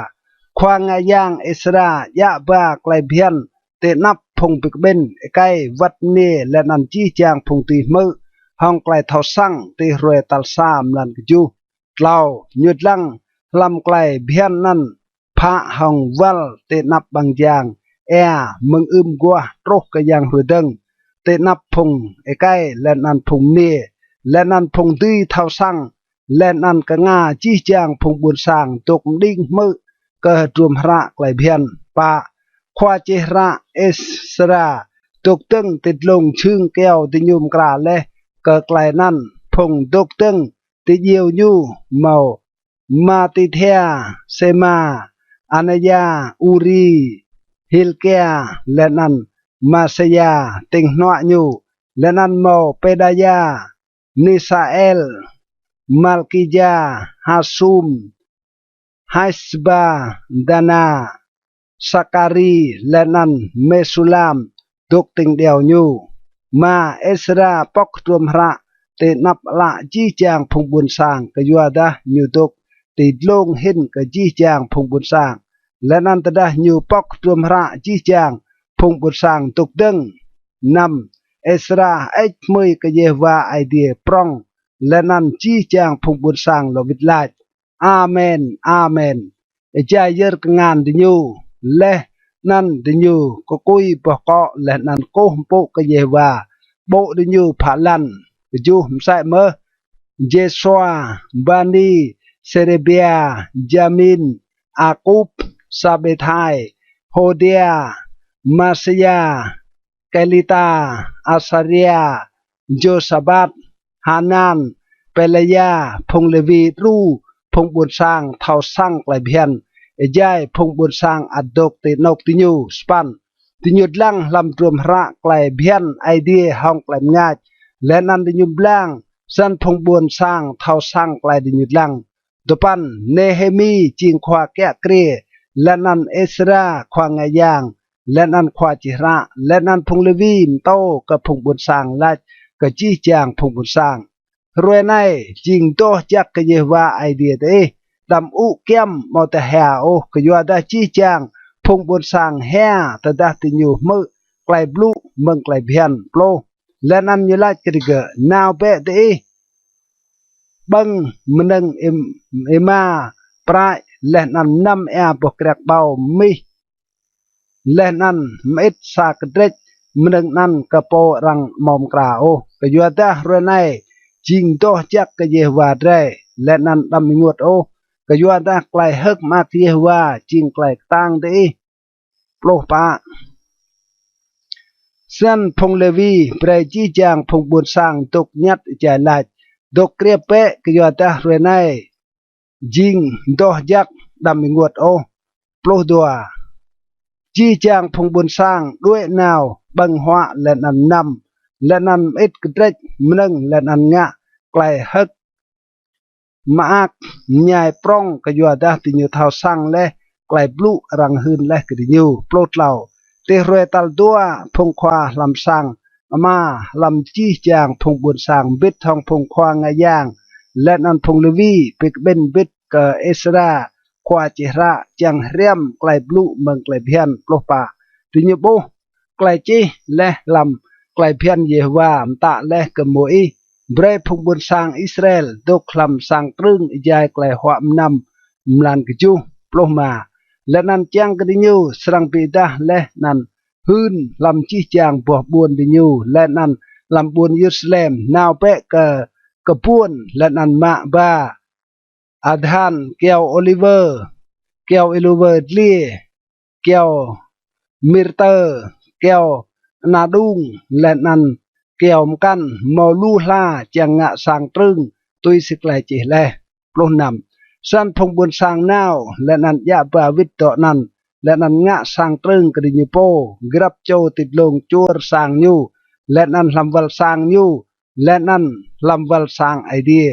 Khua ngă yang Êsra djă ba klei bhiăn ti anăp phung bi kƀĭn êkei, wăt mniê leh anăn jih jang phung dưi hmư̆ hŏng klei thâo săng ti hruê tal sa mlan kjuh. Tlâo. Ñu dlăng hlăm klei bhiăn anăn phă hŏng wăl ti anăp ƀăng jang êa mơ̆ng ưm aguah truh kơ yang hruê dơ̆ng, ti anăp phung êkei leh anăn phung mniê, leh anăn phung dưi thâo săng, leh anăn knga jih jang phung ƀuôn sang dôk mđing hmư̆ kơ hdruôm hră klei bhiăn. Pă. Khua čih hră Êsra dôk dơ̆ng ti dlông jhưng kyâo diñu mkra leh kơ klei anăn. Phung dôk dơ̆ng ti djiêu ñu mâo Matithia, Sêma, Anaya, Uri, Hilkia, leh anăn Maseya, tĭng hnuă ñu. Leh anăn mâo Pêdaya, Misael, Malkija, Hasum, Hasba, Dana, Sakari, leh anăn Mêsulam dôk tĭng điâo ñu. Êma, Êsra pŏk hdruôm hră ti anăp ală jih jang phung ƀuôn sang, kyuadah ñu dôk ti dlông hĭn kơ jih jang phung ƀuôn sang. Leh anăn tơdah ñu pŏk hdruôm hră, jih jang phung ƀuôn sang dôk dơ̆ng. Năm, Êsra hơêč hmưi kơ Yêhôwa Aê Diê prŏng, leh anăn jih jang phung ƀuôn sang lŏ wĭt lač: Amen, amen, êjai yơr kngan diñu. Leh anăn diñu kkui boh kŏ leh anăn kkuh mpŭ kơ Yêhôwa, ƀô̆ diñu phă lăn. Kjuh, msĕ mơh Jêsua, Bani, Sêrêbia, Jamin, Akub, Sabêthai, Hôdia, Maseya, Kelita, Asaria, Jôsabat, Hanan, Pêlaya, phung Lêwi đru phung ƀuôn sang thâo săng klei bhiăn êjai phung ƀuôn sang ăt dôk ti anôk diñu. Sa păn, diñu dlăng hlăm hdruôm hră klei bhiăn Aê Diê hŏng klei mngač, leh anăn diñu mblang, snăn phung ƀuôn sang thâo săng klei diñu dlăng. Dua păn, Nêhêmi jing khua kiă kriê, leh anăn Êsra khua ngă yang, leh anăn khua čih hră, leh anăn phung Lêwi mtô kơ phung ƀuôn sang lač kơ jih jang phung ƀuôn sang: Hruê anei jing doh jăk kơ Yêhôwa Aê Diê diih, đăm ŭ kyăm amâodah hia ôh, kyuadah jih jang phung ƀuôn sang hia tơdah diñu hmư̆ klei blŭ mơ̆ng klei bhiăn. Pluh, leh anăn ñu lač kơ digơ̆: Nao bĕ diih ƀơ̆ng mnơ̆ng êm-, êma prăi, leh anăn mnăm êa boh kriăk ƀâo mmih, leh anăn mơĭt sa kdrêč mnơ̆ng anăn kơ pô arăng amâo mkra ôh, kyuadah hruê anei jing doh jăk kơ Yêhôwa drei, leh anăn đăm ênguôt ôh, kyuadah klei hơ̆k mơak Yêhôwa jing klei ktang diih. Pluh pă. Snăn phung Lêwi brei jih jang phung ƀuôn sang dôk ñăt êjai lač: Dôk kriêp bĕ, kyuadah hruê anei jing doh jăk, đăm ênguôt ôh. Pluh dua. Jih jang phung ƀuôn sang đuĕ nao ƀơ̆ng huă leh anăn mnăm, leh anăn mơĭt kdrêč mnơ̆ng, leh anăn ngă klei hơ̆k mơak mñai prŏng, kyuadah diñu thâo săng leh klei blŭ arăng hưn leh kơ diñu. Pluh tlâo. Ti hruê tal dua, phung khua hlăm sang ama hlăm jih jang phung ƀuôn sang mbĭt hŏng phung khua ngă yang leh anăn phung Lêwi bi kƀĭn mbĭt kơ Êsra khua čih hră čiăng hriăm klei blŭ mơ̆ng klei bhiăn. Pluh pă. Diñu ƀuh klei čih leh hlăm klei bhiăn Yêhôwa mtă leh kơ Môis, brei phung ƀuôn sang Israel dôk hlăm sang trưng êjai klei huă mnăm mlan kjuh. Pluh êma. Leh anăn čiăng kơ diñu srăng bi êdah leh anăn hưn hlăm jih jang boh ƀuôn diñu leh anăn hlăm ƀuôn Yêrusalem: Nao bĕ kơ kbuôn leh anăn mă ba adhan, kyâo ôliwơ, kyâo ôliwơ dliê, kyâo myrtơ, kyâo ana đung, leh anăn kyâo mkăn mâo lu hla čiăng ngă sang trưng tui si klei čih leh. Pluh năm. Snăn phung ƀuôn sang nao leh anăn djă ba wĭt dŏ anăn, leh anăn ngă sang trưng kơ diñu pô, grăp čô ti dlông čuôr sang ñu, leh anăn hlăm wăl sang ñu, leh anăn hlăm wăl sang Aê Diê,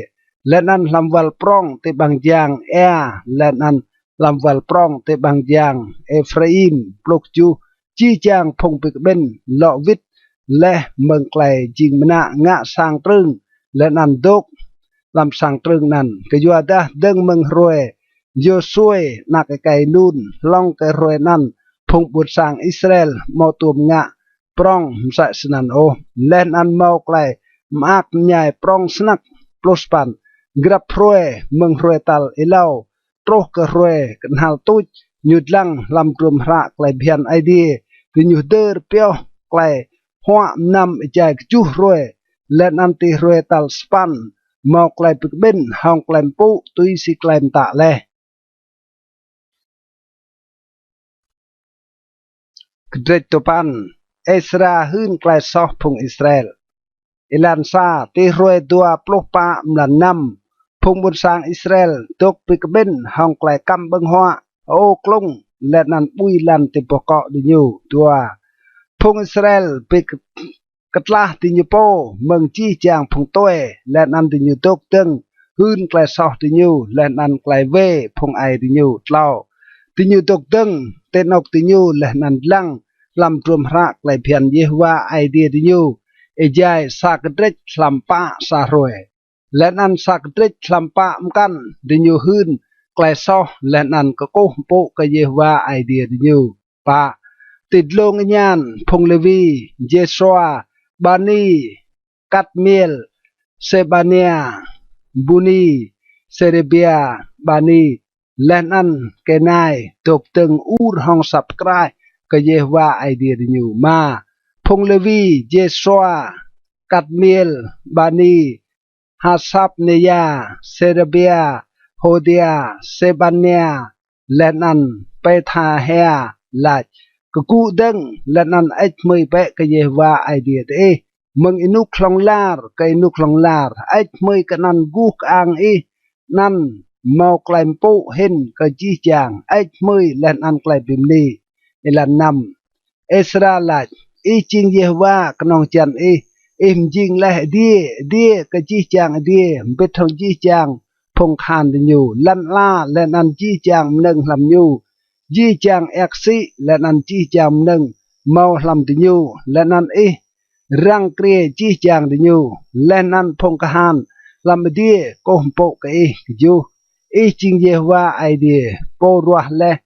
leh anăn hlăm wăl prŏng ti ƀăng jang Êa, leh anăn hlăm wăl prŏng ti ƀăng jang Êphraim. Pluh kjuh. Jih jang phung bi kƀĭn lŏ wĭt leh mơ̆ng klei jing mnă ngă sang trưng leh anăn dôk hlăm sang trưng anăn, kyuadah dơ̆ng mơ̆ng hruê Yôsuê anak êkei Nun hlŏng kơ hruê anăn phung ƀuôn sang Israel amâo tuôm ngă prŏng msĕ snăn ôh, leh anăn mâo klei mơak mñai prŏng snăk. Pluh sa păn. Grăp hruê mơ̆ng hruê tal êlâo truh kơ hruê knhal tuč ñu dlăng hlăm hdruôm hră klei bhiăn Aê Diê, diñu hdơr pioh klei huă mnăm êjai kjuh hruê, leh anăn ti hruê tal sa păn mâo klei bi kƀĭn hŏng klei mpŭ tui si klei mtă leh. Kdrêč dua păn. Êsra hưn klei soh phung Israel. Êlan sa. Ti hruê dua pluh pă mlan năm, phung ƀuôn sang Israel dôk bi kƀĭn hŏng klei kăm ƀơ̆ng huă, hơô klŭng, leh anăn ƀui lăn ti boh kŏ diñu. Dua. Phung Israel bi k-, ktlah diñu pô mơ̆ng jih jang phung tue, leh anăn diñu dôk dơ̆ng hưn klei soh diñu leh anăn klei wê phung aê diñu. Tlâo. Diñu dôk dơ̆ng ti anôk diñu leh anăn dlăng hlăm hdruôm hră klei bhiăn Yêhôwa Aê Diê diñu, êjai sa kdrêč hlăm pă sa hruê, leh anăn sa kdrêč hlăm pă mkăn diñu hưn klei soh leh anăn kkuh mpŭ kơ Yêhôwa Aê Diê diñu. Pă. Ti dlông êñan phung Lêwi: Jêsua, Bani, Kadmiel, Sêbania, Buni, Sêrêbia, Bani, leh anăn Kênai dôk dơ̆ng ur hŏng asăp kraih kơ Yêhôwa Aê Diê diñu. Êma. Phung Lêwi: Jêsua, Kadmiel, Bani, Hasapnêya, Sêrêbia, Hôdia, Sêbania, leh anăn Pêthahia lač: Kgŭ dơ̆ng leh anăn hơêč hmưi bĕ kơ Yêhôwa Aê Diê diih mơ̆ng ênuk hlŏng lar kơ ênuk hlŏng lar. Hơêč hmưi kơ anăn guh kơang ih, anăn mâo klei mpŭ hĭn kơ jih jang. Hơêč hmưi leh anăn klei bi mni. Êlan năm. Êsra lač: Ih jing Yêhôwa knŏng hjăn ih. Ih mjing leh adiê adiê kơ jih jang adiê, mbĭt hŏng jih jang phung kahan diñu, lăn ala leh anăn jih jang mnơ̆ng hlăm ñu, jih jang êa ksĭ leh anăn jih jang mnơ̆ng mâo hlăm diñu, leh anăn ih răng kriê jih jang diñu, leh anăn phung kahan hlăm adiê kkuh mpŭ kơ ih. Kjuh. Ih jing Yêhôwa Aê Diê, pô ruah leh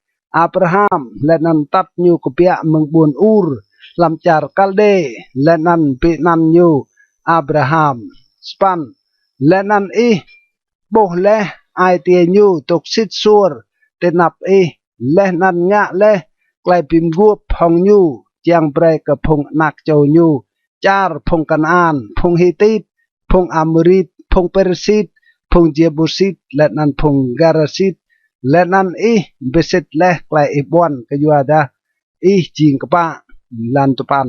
Abraham leh anăn atăt ñu kbiă mơ̆ng ƀuôn Ur hlăm čar Kaldê, leh anăn bi anăn ñu Abraham. Sa păn. Leh anăn ih ƀuh leh ai tiê ñu dôk sĭt suôr ti anăp ih, leh anăn ngă leh klei bi mguôp hŏng ñu, čiăng brei kơ phung anak čô ñu čar phung Kanaan, phung Hitit, phung Amôrit, phung Pêrsit, phung Jêbusit, leh anăn phung Gêrgasit, leh anăn ih bi sĭt leh klei ih ƀuăn kyuadah ih jing kpă. Êlan dua păn.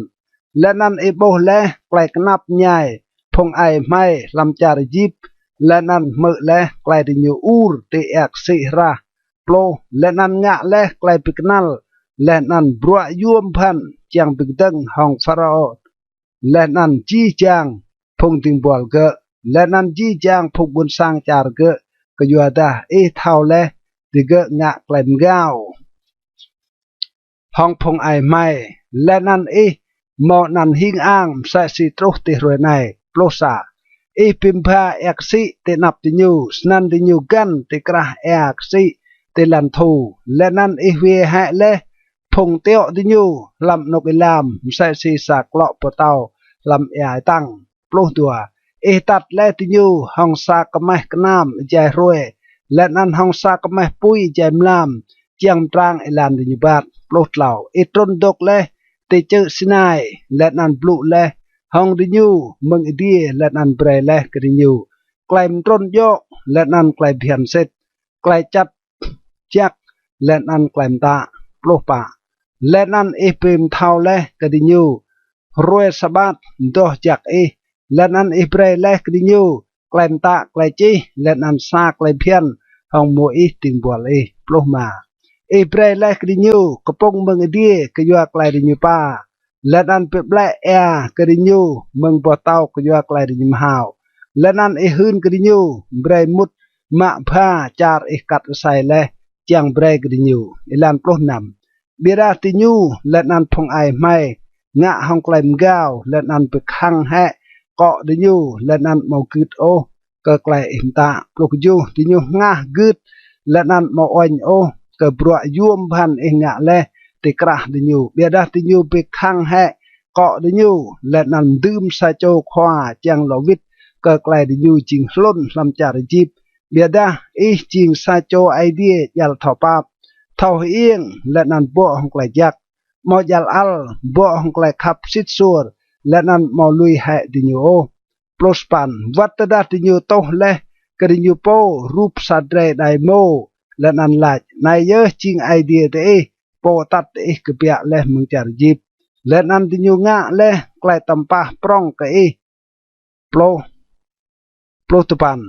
Leh anăn ih ƀuh leh klei knap mñai phung aê hmei hlăm čar Êjip, leh anăn hmư̆ leh klei diñu ur ti êa ksĭ hrah. Pluh. Leh anăn ngă leh klei bi knăl, leh anăn bruă yuôm bhăn čiăng bi kdơ̆ng hŏng Pharaôn leh anăn jih jang phung dĭng buăl gơ̆, leh anăn jih jang phung ƀuôn sang čar gơ̆, kyuadah ih thâo leh digơ̆ ngă klei mgao hŏng phung aê hmei, leh anăn ih mâo anăn hing ang msĕ si truh ti hruê anei. Pluh sa. Ih bi mbha êa ksĭ ti anăp diñu, snăn diñu găn ti krah êa ksĭ ti lăn thu, leh anăn ih hwiê hĕ leh phung tiŏ diñu hlăm anôk êlam msĕ si sa klŏ boh tâo hlăm êa êtăng. Pluh dua. Ih atăt leh diñu hŏng sa kmeh knam êjai hruê, leh anăn hŏng sa kmeh pui êjai mlam, čiăng mtrang êlan diñu êbat. Pluh tlâo. Ih trŭn dôk leh ti čư̆ Sinai, leh anăn blŭ leh hŏng diñu mơ̆ng adiê, leh anăn brei leh kơ diñu klei mtrŭn djŏ, leh anăn klei bhiăn sĭt, klei čăt jăk, leh anăn klei mtă. Pluh pă. Leh anăn ih bi mthâo leh kơ diñu hruê Sabat doh jăk ih, leh anăn ih brei leh kơ diñu klei mtă klei čih, leh anăn sa klei bhiăn hŏng mô̆ ih dĭng buăl ih. Pluh êma. Ih brei leh kơ diñu kpŭng mơ̆ng adiê kyua klei diñu pa, leh anăn bi ƀlĕ êa kơ diñu mơ̆ng boh tâo kyua klei diñu mhao, leh anăn ih hưn kơ diñu brei mŭt mă bha čar ih kat asei leh čiăng brei kơ diñu. Êlan pluh năm. Ƀiădah diñu leh anăn phung aê hmei ngă hŏng klei mgao, leh anăn bi khăng hĕ kŏ diñu, leh anăn amâo gưt ôh kơ klei ih mtă. Pluh kjuh. Diñu hngah gưt, leh anăn amâo uêñ ôh kơ bruă yuôm bhăn ih ngă leh ti krah diñu, ƀiădah diñu bi khăng hĕ kŏ diñu, leh anăn mdưm sa čô khua čiăng lŏ wĭt kơ klei diñu jing hlŭn hlăm čar Êjip. Ƀiădah ih jing sa čô Aê Diê djăl thâo pap, thâo hơiêng, leh anăn bŏ hŏng klei jăk, amâo djăl ăl, bŏ hŏng klei khăp sĭt suôr, leh anăn amâo lui hĕ diñu ôh. Pluh sa păn. Wăt tơdah diñu tuh leh kơ diñu pô rup sa drei êđai êmô, leh anăn lač: Anei yơh jing Aê Diê diih, pô atăt diih kbiă leh mơ̆ng čar Êjip, leh anăn diñu ngă leh klei tăm pah prŏng kơ ih. Pluh, pluh dua păn.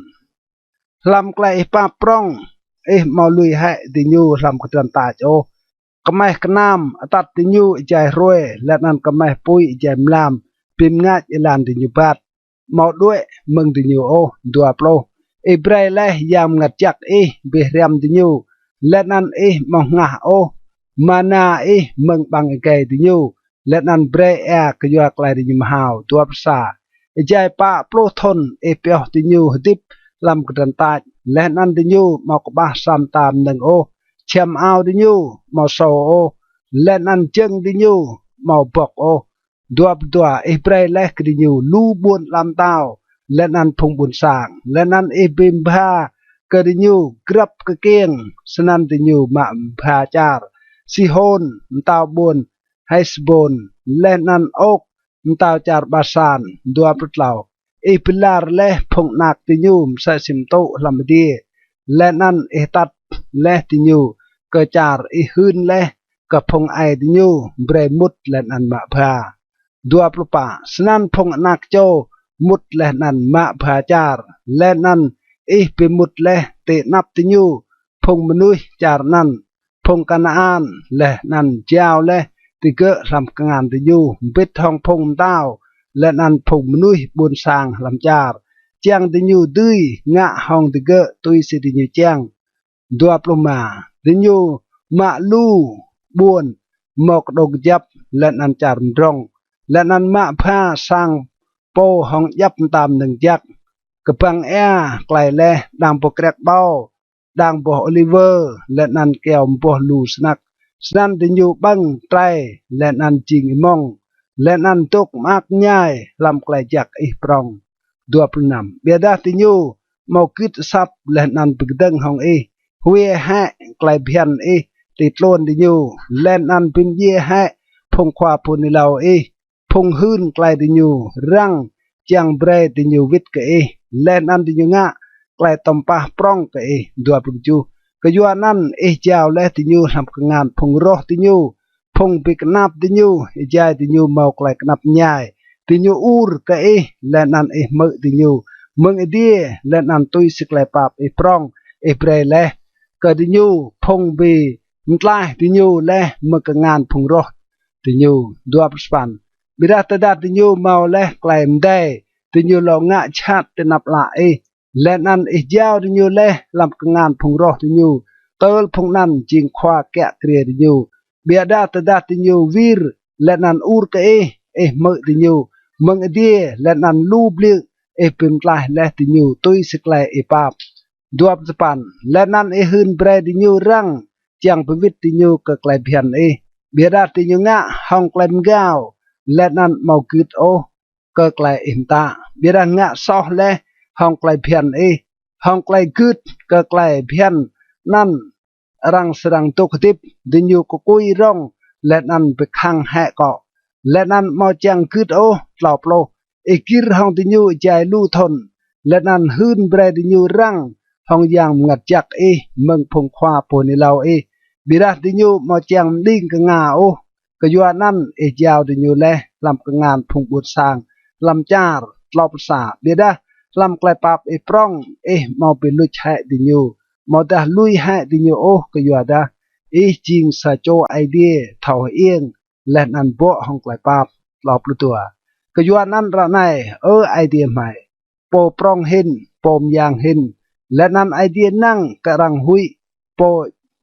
Hlăm klei ih pap prŏng, ih amâo lui hĕ diñu hlăm kdrăn tač ôh. Kmeh knam atăt diñu êjai hruê, leh anăn kmeh pui êjai mlam, bi mngač êlan diñu êbat, amâo đuĕ mơ̆ng diñu ôh. Dua pluh. Ih brei leh Yang Mngăt Jăk ih bi hriăm diñu, leh anăn ih amâo hngah ôh mana ih mơ̆ng ƀăng êgei diñu, leh anăn brei êa kyua klei diñu mhao. Dua pluh sa. Êjai pă pluh thŭn ih pioh diñu hdĭp hlăm kdrăn tač, leh anăn diñu amâo kƀah sa mta mnơ̆ng ôh, čhiăm ao diñu amâo sô ôh, leh anăn jơ̆ng diñu amâo bŏk ôh. Dua pluh dua. Ih brei leh kơ diñu lu ƀuôn ala mtao, leh anăn phung ƀuôn sang, leh anăn ih bi mbha kơ diñu grăp kkiêng, snăn diñu mă mbha čar Sihôn mtao ƀuôn Hêsbôn, leh anăn Ôk mtao čar Basan. Dua pluh tlâo. Ih bi lar leh phung anak diñu msĕ si mtŭ hlăm adiê, leh anăn ih atăt leh diñu kơ čar ih hưn leh kơ phung aê diñu brei mŭt leh anăn mă bha. Dua pluh pă. Snăn phung anak čô mŭt leh anăn mă bha čar, leh anăn ih bi mŭt leh ti anăp diñu phung mnuih čar anăn, phung Kanaan, leh anăn jao leh digơ̆ hlăm kngan diñu mbĭt hŏng phung mtao leh anăn phung mnuih ƀuôn sang hlăm čar, čiăng diñu dưi ngă hŏng digơ̆ tui si diñu čiăng. Dua pluh êma. Diñu mă lu ƀuôn mâo kđông kjăp leh anăn čar mdrŏng, leh anăn mă bha sang pô hŏng djăp mta mnơ̆ng jăk, kbăng êa klei leh, đang boh kriăk ƀâo, đang boh ôliwơ, leh anăn kyâo mboh lu snăk. Snăn diñu ƀơ̆ng trei leh anăn jing êmŏng, leh anăn dôk mơak mñai hlăm klei jăk ih prŏng. Dua pluh năm. Ƀiădah diñu amâo gưt asăp leh anăn bi kdơ̆ng hŏng ih, hwiê hĕ klei bhiăn ih ti tluôn diñu, leh anăn bi mdjiê hĕ phung khua pô hưn êlâo ih, phung hưn klei diñu răng čiăng brei diñu wĭt kơ ih, leh anăn diñu ngă klei tăm pah prŏng kơ ih. Dua pluh kjuh. Kyuanăn ih jao leh diñu hlăm kngan phung roh diñu, phung bi knap diñu, êjai diñu mâo klei knap mñai. Diñu ur kơ ih, leh anăn ih hmư̆ diñu mơ̆ng adiê, leh anăn tui si klei pap ih prŏng, ih brei leh kơ diñu phung bi mtlaih diñu leh mơ̆ng kngan phung roh diñu. Dua pluh sa păn. Ƀiădah tơdah diñu mâo leh klei mdei, diñu lŏ ngă jhat ti anăp ală ih, leh anăn ih jao diñu leh hlăm kngan phung roh diñu, tơl phung anăn jing khua kiă kriê diñu. Ƀiădah tơdah diñu wir leh anăn ur kơ ih, ih hmư̆ diñu mơ̆ng adiê, leh anăn lu bliư̆ ih bi mtlaih leh diñu tui si klei ih pap. Dua pluh sa păn. Leh anăn ih hưn brei diñu răng čiăng bi wĭt diñu kơ klei bhiăn ih. Ƀiădah diñu ngă hŏng klei mgao, leh anăn amâo gưt ôh kơ klei ih mtă, ƀiădah ngă soh leh hŏng klei bhiăn ih, hŏng klei gưt kơ klei bhiăn anăn arăng srăng dôk hdĭp. Diñu kkui rŏng leh anăn bi khăng hĕ kŏ, leh anăn amâo čiăng gưt ôh. Tlâo pluh. Ih gĭr hŏng diñu êjai lu thŭn, leh anăn hưn brei diñu răng hŏng Yang Mngăt Jăk ih mơ̆ng phung khua pô hưn êlâo ih, ƀiădah diñu amâo čiăng mđing knga ôh. Kyuanăn ih jao diñu leh hlăm kngan phung ƀuôn sang hlăm čar. Tlâo pluh sa. Ƀiădah hlăm klei pap ih prŏng, ih amâo bi luč hĕ diñu, amâodah lui hĕ diñu ôh, kyuadah ih jing sa čô Aê Diê thâo hơiêng leh anăn bŏ hŏng klei pap. Tlâo pluh dua. Kyuanăn ară anei, Ơ Aê Diê hmei, pô prŏng hĭn, pô myang hĭn, leh anăn Aê Diê năng kơ arăng huĭ, pô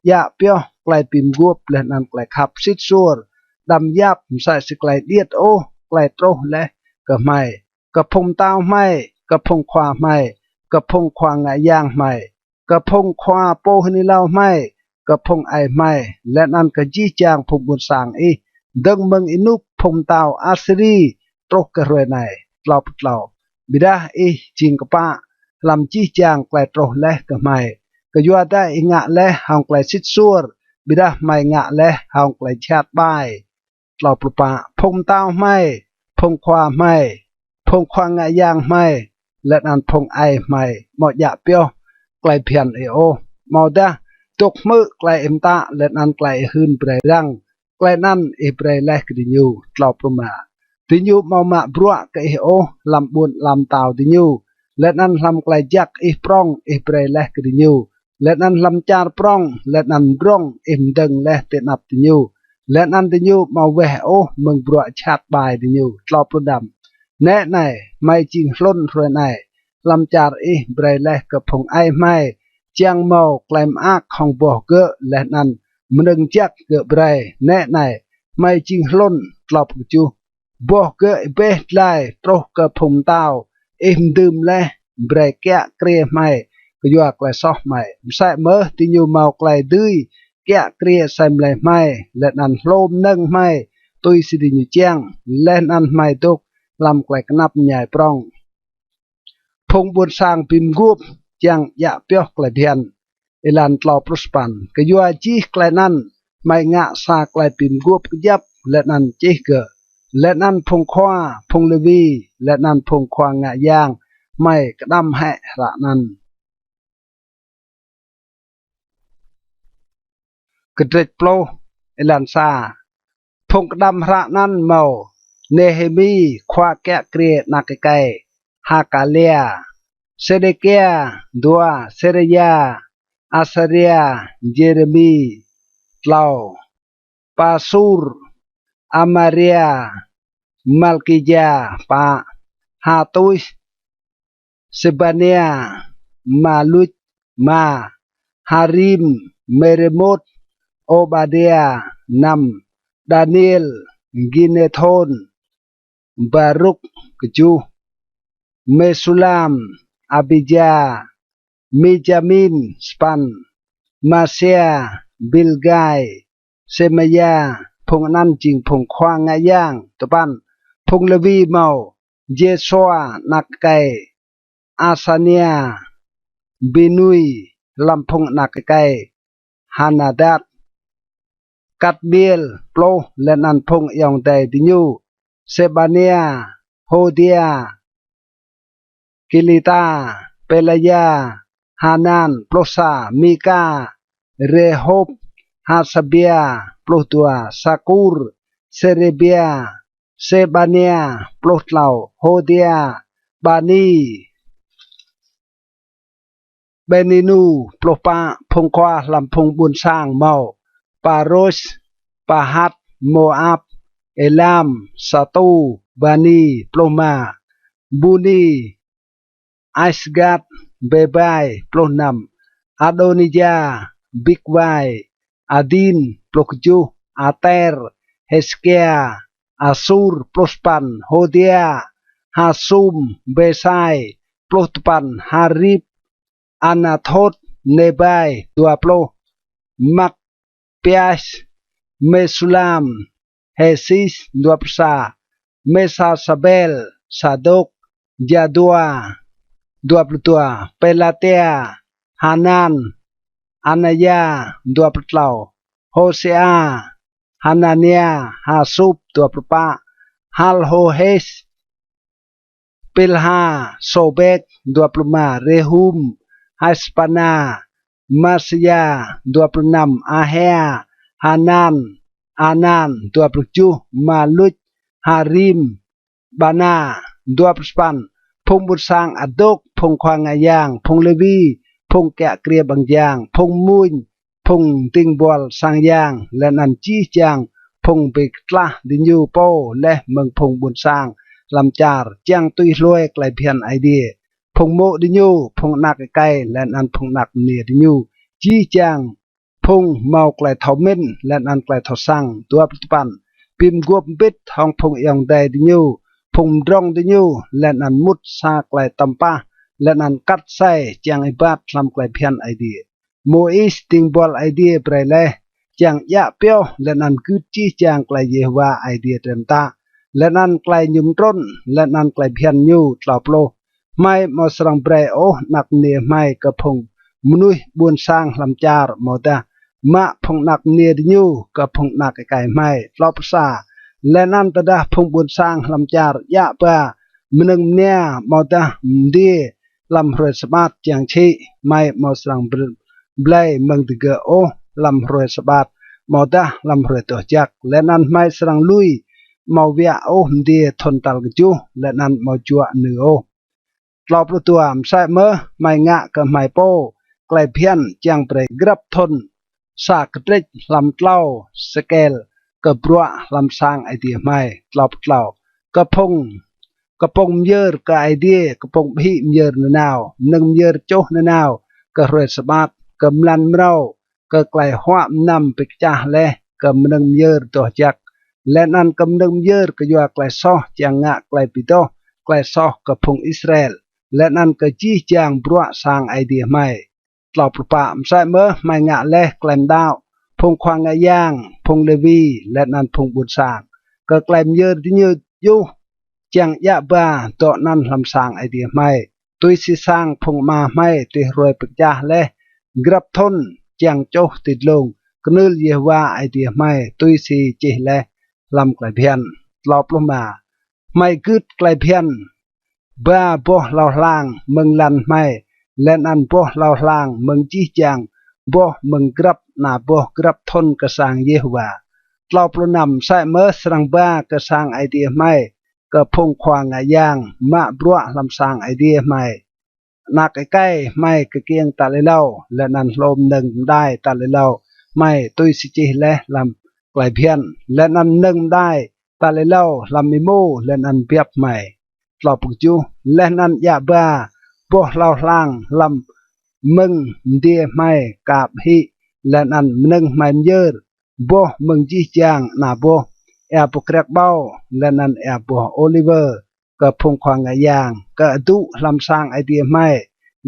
djă pioh klei bi mguôp leh anăn klei khăp sĭt suôr, đăm yap msĕ si klei điêt ôh klei truh leh kơ hmei, kơ phung mtao hmei, kơ phung khua hmei, kơ phung khua ngă yang hmei, kơ phung khua pô hưn êlâo hmei, kơ phung aê hmei, leh anăn kơ jih jang phung ƀuôn sang ih, dơ̆ng mơ̆ng ênuk phung mtao Asiri truh kơ hruê anei. Tlâo pluh tlâo. Ƀiădah ih jing kpă hlăm jih jang klei truh leh kơ hmei, kyuadah ih ngă leh hŏng klei sĭt suôr, ƀiădah hmei ngă leh hŏng klei jhat ƀai. Tlâo pluh pă. Phung mtao hmei, phung khua hmei, phung khua ngă yang hmei, leh anăn phung aê hmei amâo djă pioh klei bhiăn ih ôh, amâodah dôk hmư̆ klei ih mtă leh anăn klei ih hưn brei răng, klei anăn ih brei leh kơ diñu. Tlâo pluh êma. Diñu amâo mă bruă kơ ih ôh hlăm ƀuôn ala mtao diñu, leh anăn hlăm klei jăk ih prŏng ih brei leh kơ diñu, leh anăn hlăm čar prŏng leh anăn mdrŏng ih mdơ̆ng leh ti anăp diñu, leh anăn diñu amâo weh ôh mơ̆ng bruă jhat ƀai diñu. Tlâo pluh năm. Nĕ anei, hmei jing hlŭn hruê anei, hlăm čar ih brei leh kơ phung aê hmei, čiăng mâo klei mơak hŏng boh gơ̆ leh anăn mnơ̆ng jăk gơ̆ brei. Nĕ anei, hmei jing hlŭn. Tlâo pluh kjuh. Boh gơ̆ êbeh dlai truh kơ phung mtao ih mdưm leh, brei kiă kriê hmei kyua klei soh hmei. Msĕ mơh diñu mâo klei dưi kiă kriê asei mlei hmei, leh anăn hlô mnơ̆ng hmei tui si diñu čiăng, leh anăn hmei dôk hlăm klei knap mñai prŏng. Phung ƀuôn sang bi mguôp čiăng djă pioh klei bhiăn. Êlan tlâo pluh sa păn. Kyua jih klei anăn hmei ngă sa klei bi mguôp kjăp leh anăn čih gơ̆, leh anăn phung khua, phung Lêwi, leh anăn phung khua ngă yang hmei kđăm hĕ hră anăn. Kdrêč pluh, êlan sa. Phung kđăm hră anăn mâo Nêhêmi khua kiă kriê anak êkei, Hakalia, Sêdêkia, dua, Sêraya, Asaria, Yêrêmi, tlâo, Pasur, Amaria, Malkija, pă, Hatuih, Sêbania, Maluč, êma, Harim, Mêrêmôt, Ôbadia, năm, Daniel, Ginêthôn, Baruk, kjuh, Mêsulam, Abija, Mijamin, sa păn, Masia, Bilgai, Sêmaya, phung anăn jing phung khua ngă yang. Dua păn. Phung Lêwi mâo Jêsua anak êkei, Asania, Binui, hlăm phung anak êkei Hanadat, Kadmiêl, pluh, leh anăn phung ayŏng adei diñu, Sêbania, Hôdia, Kilita, Pêlaya, Hanan, pluh sa, Mika, Rêhôp, Hasabia, pluh dua, Sakur, Sêrêbia, Sêbania, pluh tlâo, Hôdia, Bani, Beninu, pluh pă. Phung khua hlăm phung ƀuôn sang mâo Parôs, Pahat, Môap, Êlam, Satu, Bani, pluh êma, Buni, Asgat, Bêbai, pluh năm, Adônija, Bikwai, Adin, pluh kjuh, Ater, Hêsêkia, Asur, pluh sa păn, Hôdia, Hasum, Bêsai, pluh dua păn, Harip, Anathôt, Nêbai, dua pluh, Mak pias, Mêsulam, Hêsis, dua pluh sa, Mêsasabel, Sadôk, Jadua, dua pluh dua, Pêlatia, Hanan, Anaya, dua pluh tlâo, Hôsêa, Hanania, Hasub, dua pluh pă, Halhôhês, Pilha, Sôbek, dua pluh êma, Rêhum, Haspana, Masia, dua pluh năm, Ahia, Hanan, Anan, dua pluh kjuh, Maluč, Harim, Bana, dua pluh sa păn. Phung ƀuôn sang adôk, phung khua ngă yang, phung Lêwi, phung kiă kriê ƀăng jang, phung mmuñ, phung dĭng buăl sang yang, leh anăn jih jang phung bi ktlah diñu pô leh mơ̆ng phung ƀuôn sang hlăm čar, čiăng tui hlue klei bhiăn Aê Diê, phung mô̆ diñu, phung anak êkei, leh anăn phung anak mniê diñu, jih jang phung mâo klei thâo mĭn leh anăn klei thâo săng. Dua pluh dua păn. Bi mguôp mbĭt hŏng phung ayŏng adei diñu, phung mdrŏng diñu, leh anăn mŭt sa klei tăm pah leh anăn kat asei čiăng êbat hlăm klei bhiăn Aê Diê Môis dĭng buăl Aê Diê brei leh, čiăng djă pioh leh anăn gưt jih jang klei Yêhôwa Aê Diê drei mtă, leh anăn klei ñu mtrŭn, leh anăn klei bhiăn ñu. Tlâo pluh. Hmei amâo srăng brei ôh anak mniê hmei kơ phung mnuih ƀuôn sang hlăm čar, amâodah mă phung anak mniê diñu kơ phung anak êkei hmei. Tlâo pluh sa. Leh anăn tơdah phung ƀuôn sang hlăm čar djă ba mnơ̆ng mnia amâodah mdiê hlăm hruê sabat čiăng čhĭ, hmei amâo srăng br-, blei mơ̆ng digơ̆ ôh hlăm hruê sabat amâodah hlăm hruê doh jăk, leh anăn hmei srăng lui, amâo wiă ôh mdiê thŭn tal kjuh, leh anăn amâo juă nư ôh. Tlâo pluh dua. Msĕ mơh hmei ngă kơ hmei pô klei bhiăn čiăng brei grăp thŭn sa kdrêč hlăm tlâo sêkel kơ bruă hlăm sang Aê Diê hmei. Tlâo pluh tlâo. Kơ phung, Kpŭng myơr kơ Aê Diê, kpŭng ƀhĭ myơr nanao, mnơ̆ng myơr čuh nanao kơ hruê Sabat, kơ mlan mrâo, kơ klei huă mnăm bi kčah leh, kơ mnơ̆ng myơr doh jăk, leh anăn kơ mnơ̆ng myơr kyua klei soh čiăng ngă klei bi doh klei soh kơ phung Israel, leh anăn kơ jih jang bruă sang Aê Diê hmei. Tlâo pluh pă. Msĕ mơh hmei ngă leh klei mđao phung khua ngă yang, phung Lêwi, leh anăn phung ƀuôn sang, kơ klei myơr diñu djuh čiăng djă ba dŏ anăn hlăm sang Aê Diê hmei, tui si sang phung ama hmei ti hruê bi kčah leh grăp thŭn, čiăng čuh ti dlông knưl Yêhôwa Aê Diê hmei, tui si čih leh hlăm klei bhiăn. Tlâo pluh êma. Hmei gưt klei bhiăn ba boh hlâo hlang mơ̆ng lăn hmei, leh anăn boh hlâo hlang mơ̆ng jih jang boh mơ̆ng grăp ana boh grăp thŭn kơ sang Yêhôwa. Tlâo pluh năm. Msĕ mơh srăng ba kơ sang Aê Diê hmei, kơ phung khua ngă yang mă bruă hlăm sang Aê Diê hmei, anak êkei hmei kkiêng tal êlâo, leh anăn hlô mnơ̆ng mđai tal êlâo hmei, tui si čih leh hlăm klei bhiăn, leh anăn mnơ̆ng mđai tal êlâo hlăm êmô leh anăn biăp hmei. Tlâo pluh kjuh. Leh anăn djă ba boh hlâo hlang hlăm mơ̆ng mdiê hmei ka ƀhĭ, leh anăn mnơ̆ng hmei myơr, boh mơ̆ng jih jang ana boh êa boh kriăk ƀâo, leh anăn êa boh ôliwơ, kơ phung khua ngă yang, kơ adŭ hlăm sang Aê Diê hmei,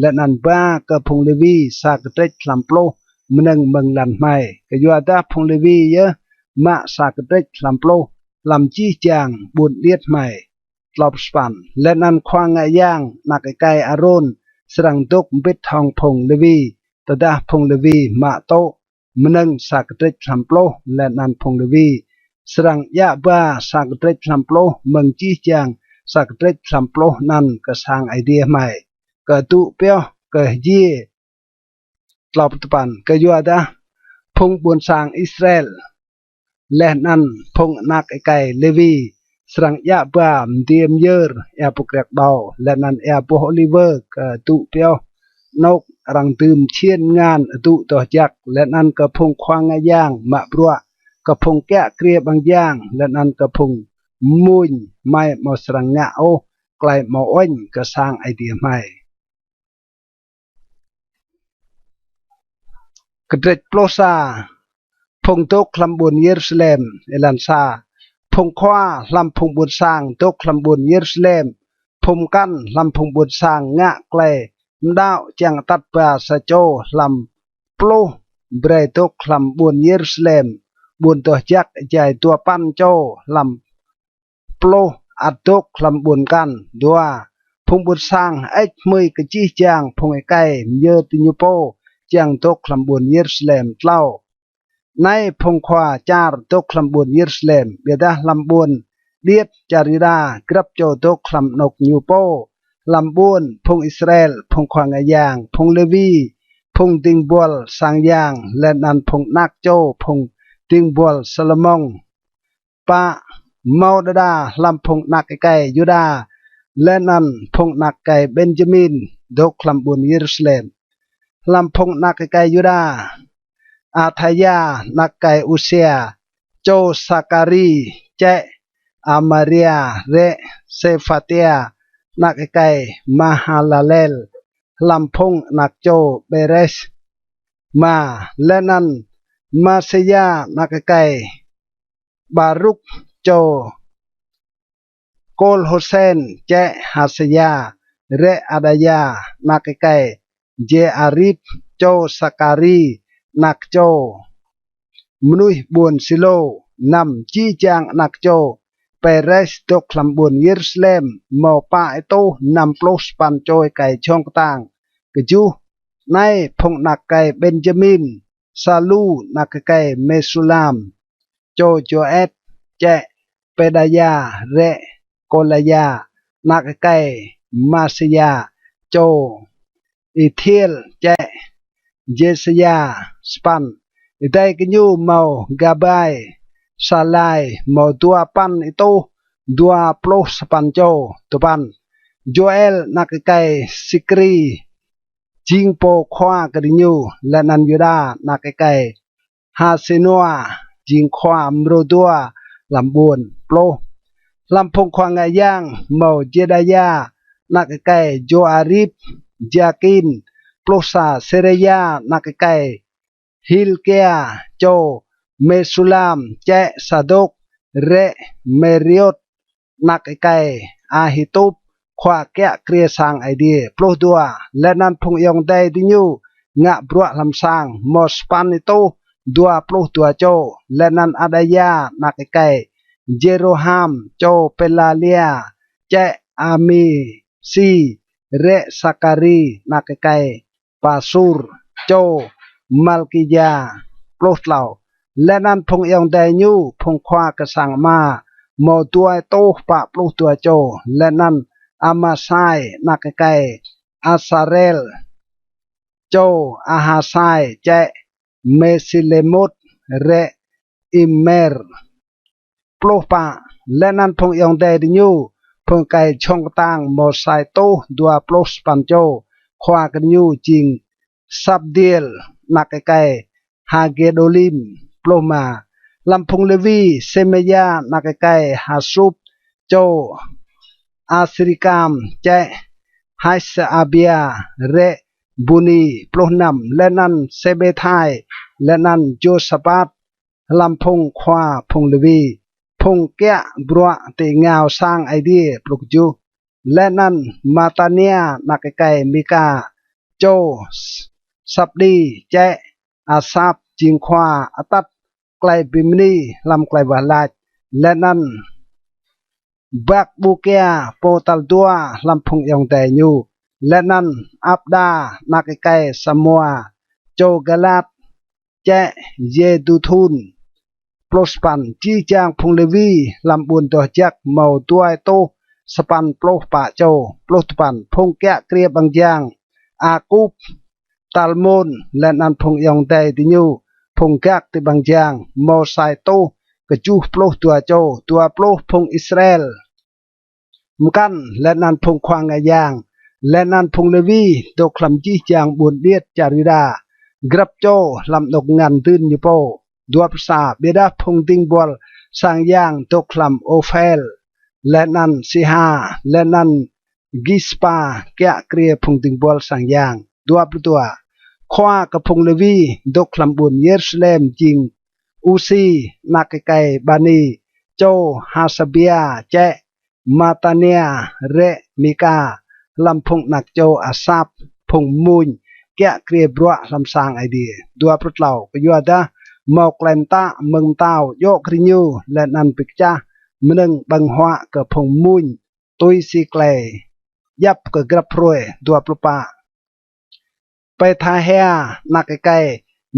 leh anăn ba kơ phung Lêwi sa kdrêč hlăm pluh mnơ̆ng mơ̆ng lăn hmei, kyuadah phung Lêwi yơh mă sa kdrêč hlăm pluh hlăm jih jang ƀuôn điêt hmei. Tlâo pluh sa păn. Leh anăn khua ngă yang, anak êkei Arôn, srăng dôk mbĭt hŏng phung Lêwi, tơdah phung Lêwi mă tŭ mnơ̆ng sa kdrêč hlăm pluh, leh anăn phung Lêwi srăng djă ba sa kdrêč hlăm pluh mơ̆ng jih jang sa kdrêč hlăm pluh anăn kơ sang Aê Diê hmei, kơ adŭ pioh kơ hjiê. Tlâo pluh dua păn. Kyuadah phung ƀuôn sang Israel leh anăn phung anak êkei Lêwi srăng djă ba mdiê myơr, êa boh kriăk ƀâo, leh anăn êa boh ôliwơ kơ adŭ pioh anôk arăng dưm čhiên mngan adŭ doh jăk, leh anăn kơ phung khua ngă yang mă bruă, kơ phung kiă kriê ƀăng jang, leh anăn kơ phung mmuñ. Hmei amâo srăng ngă ôh klei amâo uêñ kơ sang Aê Diê hmei. Kdrêč pluh sa. Phung dôk hlăm ƀuôn Yêrusalem. Êlan sa. Phung khua hlăm phung ƀuôn sang dôk hlăm ƀuôn Yêrusalem, phung mkăn hlăm phung ƀuôn sang ngă klei mđao čiăng atăt ba sa čô hlăm pluh brei dôk hlăm ƀuôn Yêrusalem, ƀuôn doh jăk, êjai dua păn čô hlăm pluh ăt dôk hlăm ƀuôn mkăn. Dua. Phung ƀuôn sang hơêč hmưi kơ jih jang phung êkei myơr diñu pô čiăng dôk hlăm ƀuôn Yêrusalem. Tlâo. Anei phung khua čar dôk hlăm ƀuôn Yêrusalem, ƀiădah hlăm ƀuôn điêt čar Yuđa grăp čô dôk hlăm anôk ñu pô. Hlăm ƀuôn phung Israel, phung khua ngă yang, phung Lêwi, phung dĭng buăl sang yang, leh anăn phung anak čô phung dĭng buăl Salômôn. Pă. Mâo đa đa hlăm phung anak êkei Yuđa leh anăn phung anak êkei Benjamin dôk hlăm ƀuôn Yêrusalem. Hlăm phung anak êkei Yuđa: Athaya anak êkei Usia, čô Sakari, čĕ Amaria, rĕ Sêphatia anak êkei Mahalalel. Hlăm phung anak čô Pêres: Ma, leh anăn Maseya anak êkei Baruk, čô Kol-Hosen, čĕ Hasaya, rĕ Adaya anak êkei Jêarip, čô Sakari, anak čô mnuih ƀuôn Silo. Năm. Jih jang anak čô Pêres dôk hlăm ƀuôn Yêrusalem mâo pă êtuh năm pluh sa păn čô êkei jhŏng ktang. Kjuh. Anei phung anak êkei Benjamin: Salu anak êkei Mêsulam, čô Jôet, čĕ Pêdaya, rĕ Kôlaya anak êkei Maseya, čô Ithiel, čĕ Jêsaya. Sa păn. Êdei kơ ñu mâo Gabai, Salai, mâo dua păn êtuh dua pluh sa păn čô. Dua păn. Jôel anak êkei Sikri, jing pô khua kơ diñu, leh anăn Yuđa anak êkei Hasenua, jing khua mrô dua hlăm ƀuôn. Pluh. Hlăm phung khua ngă yang mâo Jêdaya anak êkei Jôarip, Jakin, pluh sa Sêraya anak êkei Hilkia, čô Mêsulam, čĕ Sadôk, rĕ Mêriôt, anak êkei Ahitub, khua kiă kriê sang Aê Diê. Pluh dua. Leh anăn phung ayŏng adei diñu ngă bruă hlăm sang mâo sa păn êtuh dua pluh dua čô, leh anăn Adaya anak êkei Jêrôham, čô Pêlalia, čĕ Amisi, rĕ Sakari, anak êkei Pasur, čô Malkija. Pluh tlâo. Leh anăn phung ayŏng adei ñu, phung khua kơ sang ama, mâo dua êtuh pă pluh dua čô, leh anăn Amasai, anak êkei Asarel, čô Ahasai, čĕ Mêsilêmôt, rĕ Imer. Pluh pă. Leh anăn phung ayŏng adei diñu, phung êkei jhŏng ktang mâo sa êtuh dua pluh sa păn čô, khua kơ diñu jing Sabdiel, anak êkei Hagêdôlim. Pluh êma. Hlăm phung Lêwi, Sêmaya anak êkei Hasub, čô Asrikam, čĕ Hasabia, rĕ Buni. Pluh năm. Leh anăn Sêbêthai, leh anăn Jôsabat, hlăm phung khua phung Lêwi, phung kiă bruă ti êngao sang Aê Diê. Pluh kjuh. Leh anăn Matania anak êkei Mika, čô Sabdi, čĕ Asap, jing khua atăt klei bi mni hlăm klei wah lač, leh anăn Bakbukia, pô tal dua hlăm phung ayŏng adei ñu, leh anăn Abda anak êkei Samua, čô Galat, čĕ Yêduthun. Pluh sa păn. Jih jang phung Lêwi hlăm ƀuôn doh jăk mâo dua êtuh sa păn pluh pă čô. Pluh dua păn. Phung kiă kriê ƀăng jang Akup, Talmôn, leh anăn phung ayŏng adei diñu, phung gak ti ƀăng jang, mâo sa êtuh kjuh pluh dua čô. Dua pluh. Phung Israel mkăn, leh anăn phung khua ngă yang, leh anăn phung Lêwi dôk hlăm jih jang ƀuôn điêt čar Yuđa, grăp čô hlăm anôk ngăn dưn ñu pô. Dua pluh sa. Ƀiădah phung dĭng buăl sang yang dôk hlăm Ôphel, leh anăn Siha, leh anăn Gispa, kiă kriê phung dĭng buăl sang yang. Dua pluh dua. Khua kơ phung Lêwi dôk hlăm ƀuôn Yêrusalem jing Usi, anak êkei Bani, čô Hasabia, čĕ Matania, rĕ Mika. Hlăm phung anak čô Asap, phung mmuñ kiă kriê bruă hlăm sang Aê Diê. Dua pluh tlâo. Kyuadah mâo klei mtă mơ̆ng mtao djŏ kơ diñu, leh anăn bi kčah mnơ̆ng ƀơ̆ng huă kơ phung mmuñ tui si klei djăp kơ grăp hruê. Dua pluh pă. Pêthahia anak êkei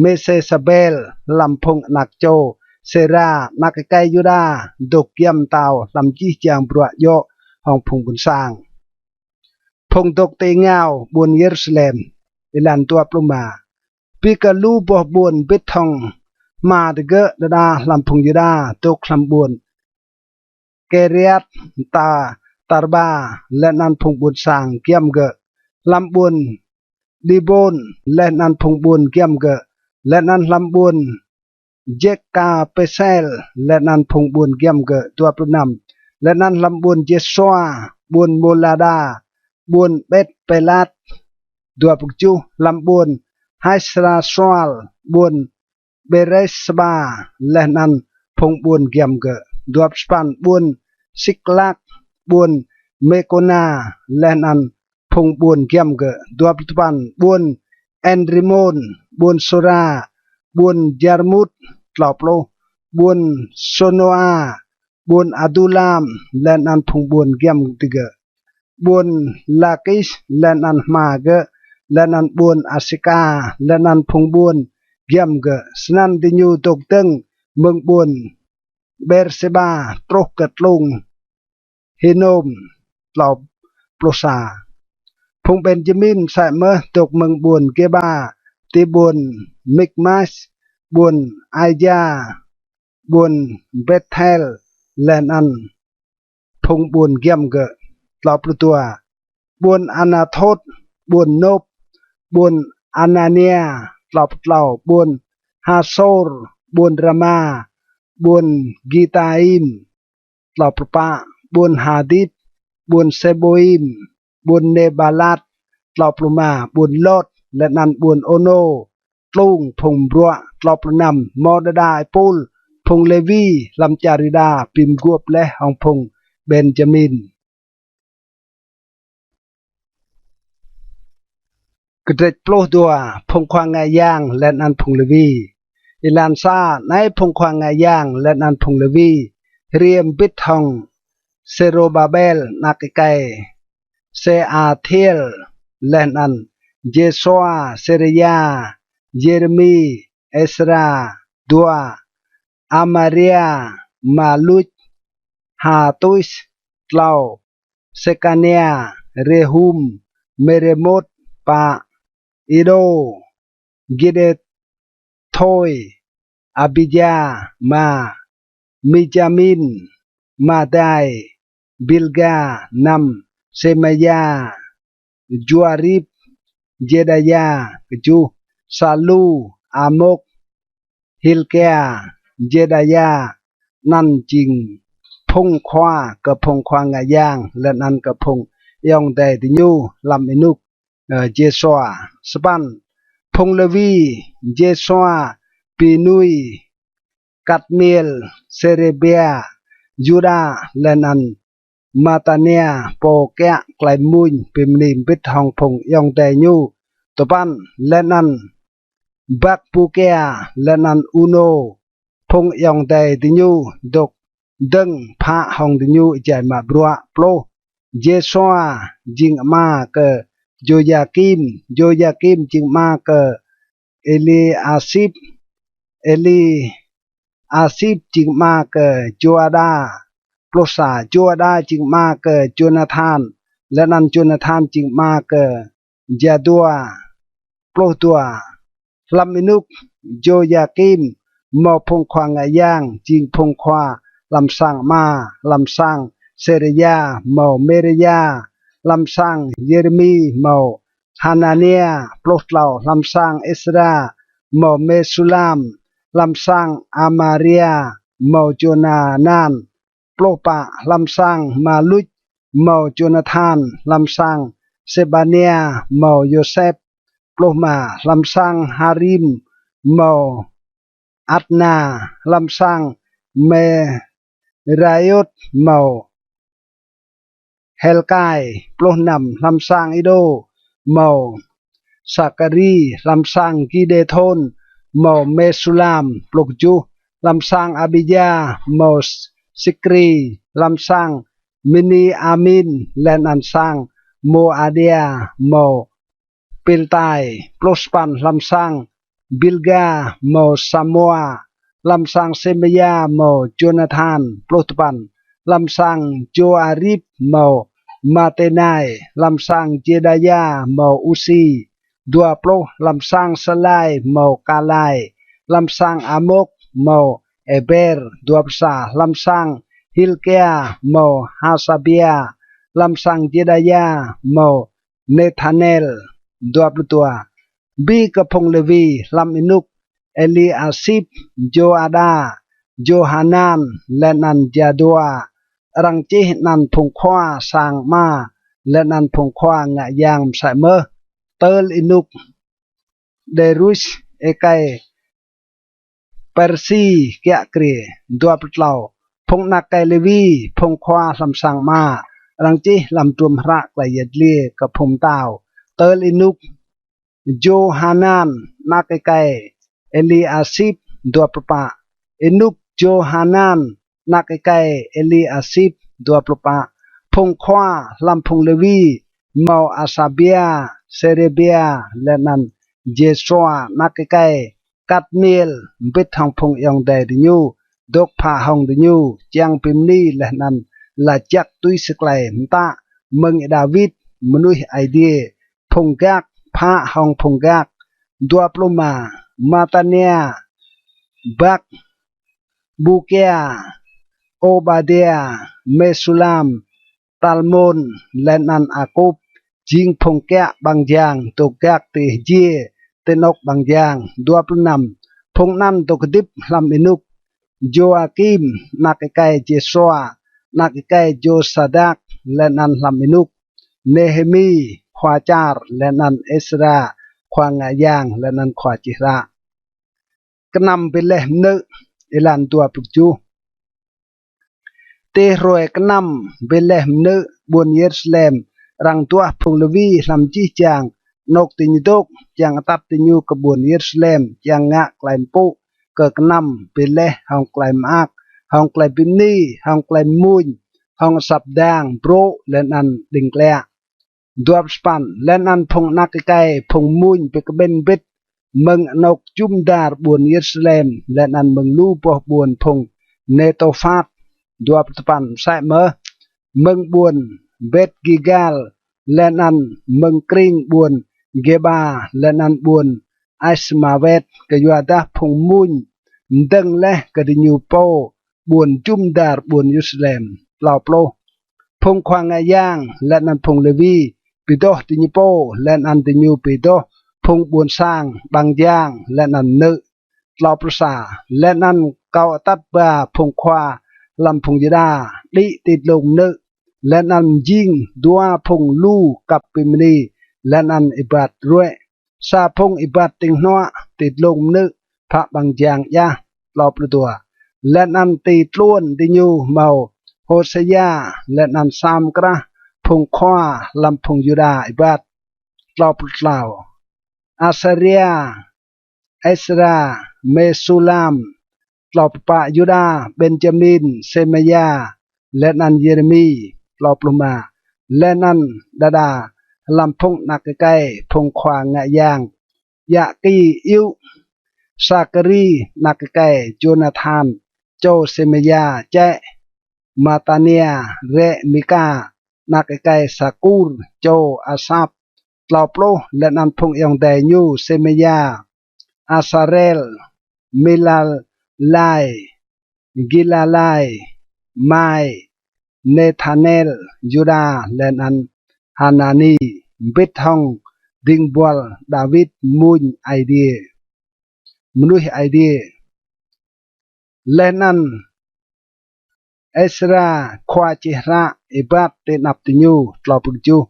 Mêsêsabel, hlăm phung anak čô Sêra anak êkei Yuđa, dôk giăm mtao hlăm jih jang bruă djŏ hŏng phung ƀuôn sang. Phung dôk ti êngao ƀuôn Yêrusalem. Êlan dua pluh êma. Bi kơ lu boh ƀuôn mbĭt hŏng hma digơ̆ đa đa hlăm phung Yuđa dôk hlăm ƀuôn Kêriat ta Tarba, leh anăn phung ƀuôn sang giăm gơ̆, hlăm ƀuôn Dibôn, leh anăn phung ƀuôn giăm gơ̆, leh anăn hlăm ƀuôn Jêkapêsel, leh anăn phung ƀuôn giăm gơ̆. Dua pluh năm. Leh anăn hlăm ƀuôn Jêsua, ƀuôn Môlada, ƀuôn Bêtpêlat. Dua pluh kjuh. Hlăm ƀuôn Hasrasual, ƀuôn Bêrêsba, leh anăn phung ƀuôn giăm gơ̆. Dua pluh sa păn. Ƀuôn Siklak, ƀuôn Mêkôna, leh anăn phung ƀuôn giăm gơ̆. Dua pluh dua păn. Ƀuôn Ênrimôn, ƀuôn Sôra, ƀuôn Jarmut. Tlâo pluh. Ƀuôn Sônôa, ƀuôn Adulam, leh anăn phung ƀuôn giăm digơ̆. Ƀuôn Lakis, leh anăn hma gơ̆, leh anăn ƀuôn Asika, leh anăn phung ƀuôn giăm gơ̆. Snăn diñu dôk dơ̆ng mơ̆ng ƀuôn Bêrsêba truh kơ tlung Hinôm. Tlâo pluh sa. Phung Benjamin msĕ mơh dôk mơ̆ng ƀuôn Gêba, ti ƀuôn Mikmas, ƀuôn Aija, ƀuôn Bêthel, leh anăn phung ƀuôn giăm gơ̆. Tlâo pluh dua. Ƀuôn Anathôt, ƀuôn Nôp, ƀuôn Anania. Tlâo pluh tlâo. Ƀuôn Hasôr, ƀuôn Rama, ƀuôn Gitaim. Tlâo pluh pă. ƀuôn Hadit, ƀuôn Sêbôim, ƀuôn Nêbalat, tlâo pluh êma, ƀuôn Lot, leh anăn ƀuôn Ônô, tlung phung mbruă. Tlâo pluh năm, mâo đa đa êpul phung Lêwi hlăm čar Yuđa bi mguôp leh hŏng phung Benjamin. Kdrêč pluh dua, phung khua ngă yang leh anăn phung Lêwi. Êlan sa, anei phung khua ngă yang leh anăn phung Lêwi hriê mbĭt hŏng Sêrôbabel anak êkei Sêaltiêl, leh anăn Jêsua, Sêrêya, Yêrêmi, Êsra, dua, Amaria, Maluč, Hatus, tlâo, Sêkania, Rêhum, Mêrêmôt, pă, Idô, Gidêthôi, Abija, êma, Mijamin, Madai, Bilga, năm, Sêmaya, Juarip, Jêdaya, kjuh, Salu, Amôk, Hilkia, Jêdaya. Anăn jing phung khua kơ phung khua ngă yang leh anăn kơ phung ayŏng adei diñu hlăm ênuk, ơ, Jêsua. Sa păn, phung Lêwi: Jêsua, Binui, Kadmiêl, Sêrêbia, Yuđa, leh anăn Matania, pô kiă klei mmuñ bi mni mbĭt hŏng phung ayŏng adei ñu. Dua păn, leh anăn Bakbukia leh anăn Unô, phung ayŏng adei diñu dôk dơ̆ng phă hŏng diñu êjai mă bruă. Pluh, Jêsua jing ama kơ Jôyakim, Jôyakim jing ama kơ Êliasip, Êliasip jing ama kơ Jôada. Pluh sa, Jôada jing ama kơ Jônathan, leh anăn Jônathan jing ama kơ Jadua. Pluh dua, hlăm ênuk Jôyakim mâo phung khua ngă yang jing phung khua hlăm sang ama: hlăm sang Sêrêya mâo Mêrêya, hlăm sang Yêrêmi mâo Hanania. Pluh tlâo, hlăm sang Êsra mâo Mêsulam, hlăm sang Amaria mâo Jônanan. Pluh pă, hlăm sang Maluč mâo Jônathan, hlăm sang Sêbania mâo Yôsep. Pluh êma, hlăm sang Harim mâo Adna, hlăm sang Mêraiôt mâo Helkai. Pluh năm, hlăm sang Idô mâo Sakari, hlăm sang Gidêthôn mâo Mêsulam. Pluh kjuh, hlăm sang Abija mâo Sikri, hlăm sang Miniamin leh anăn sang Môadia mâo Piltai. Pluh sa păn, hlăm sang Bilga mâo Samoa, hlăm sang Sêmaya mâo Jônathan. Pluh dua păn, hlăm sang Jôarip mâo Matenai, hlăm sang Jêdaya mâo Usi. Dua pluh, hlăm sang Salai mâo Kalai, hlăm sang Amôk mâo Êber. Dua pluh sa, hlăm sang Hilkia mâo Hasabia, hlăm sang Jêdaya mâo Nêthanel. Dua pluh dua, bi kơ phung Lêwi hlăm ênuk Êliasip, Jôada, Jôhanan leh anăn Jadua. Arăng čih anăn phung khua sang ama leh anăn phung khua ngă yang msĕ mơh. Tơl ênuk Darius êkei Persi kiă kriê. Dua pluh tlâo, phung anak êkei Lêwi, phung khua hlăm sang ama, arăng čih hlăm hdruôm hră klei yăl dliê kơ phung mtao. Tơl ênuk Jôhanan anak êkei Êliasip. Dua pluh pă, ênuk Jôhanan anak êkei Êliasip. Dua pluh pă, phung khua hlăm phung Lêwi mâo Asabia, Sêrêbia leh anăn Jêsua anak êkei Kadmiêl, mbĭt hŏng phung ayŏng adei diñu dôk phă hŏng diñu čiăng bi mni leh anăn lač jăk tui si klei mtă mơ̆ng Y-Đawit mnuih Aê Diê. Phung gak, phă hŏng phung gak. Dua pluh êma, Matania, Bakbukia, Ôbadia, Mêsulam, Talmôn leh anăn Akôp, jing phung kiă ƀăng jang dôk gak ti hjiê ti anôk ƀăng jang. Dua pluh năm, phung anăn dôk hdĭp hlăm ênuk Jôakim anak êkei Jêsua anak êkei Jôsadak, leh anăn hlăm ênuk Nêhêmi khua čar, leh anăn Êsra khua ngă yang, leh anăn khua čih hră. Knăm bi leh mnư̆. Êlan dua pluh kjuh. Ti hruê knăm bi leh mnư̆ ƀuôn Yêrusalem, arăng duah phung Lêwi hlăm jih jang anôk diñu dôk, čiăng atăt diñu kơ ƀuôn Yêrusalem, čiăng ngă klei mpŭ kơ knăm bi leh hŏng klei mơak, hŏng klei bi mni, hŏng klei mmuñ, hŏng asăp dang, brô̆, leh anăn đĭng kliă. Dua pluh sa păn. Leh anăn phung anak êkei phung mmuñ bi kƀĭn mbĭt mơ̆ng anôk jŭm dar ƀuôn Yêrusalem, leh anăn mơ̆ng lu boh ƀuôn phung Nêtôphat. Dua pluh dua păn. Msĕ mơh mơ̆ng ƀuôn Bet-Gilgal, leh anăn mơ̆ng krĭng ƀuôn Gêba, leh anăn ƀuôn Asmawet, kyuadah phung mmuñ mdơ̆ng leh kơ diñu pô ƀuôn jŭm dar ƀuôn Yêrusalem. Tlâo pluh. Phung khua ngă yang leh anăn phung Lêwi bi doh diñu pô, leh anăn diñu bi doh phung ƀuôn sang, ƀăng jang, leh anăn mnư̆. Tlâo pluh sa. Leh anăn kâo atăt ba phung khua hlăm phung Yuđa đĭ ti dlông mnư̆, leh anăn mjing dua phung lu kăp bi mni, leh anăn êbat ruĕ. Sa phung êbat tĭng hnuă ti dlông mnư̆ phă ƀăng jang djah. Tlâo pluh dua. Leh anăn ti tluôn diñu mâo Hôsêa, leh anăn sa mkrah phung khua hlăm phung Yuđa êbat. Tlâo pluh tlâo. Asaria, Êsra, Mêsulam. Tlâo pluh pă. Yuđa, Benjamin, Sêmaya, leh anăn Yêrêmi. Tlâo pluh êma. Leh anăn đa đa hlăm phung anak êkei phung khua ngă yang, Yakêiu, Sakari, anak êkei Jônathan, čô Sêmaya, čĕ Matania, rĕ Mika, anak êkei Sakur, čô Asap. Tlâo pluh. Leh anăn phung ayŏng adei ñu: Sêmaya, Asarel, Milalai, Gilalai, Mai, Nêthanel, Yuđa, leh anăn Hanani, mbĭt hŏng dĭng buăl Đawit mmuñ Aê Diê, mnuih Aê Diê. Leh anăn Êsra khua čih hră êbat ti anăp diñu. Tlâo pluh kjuh.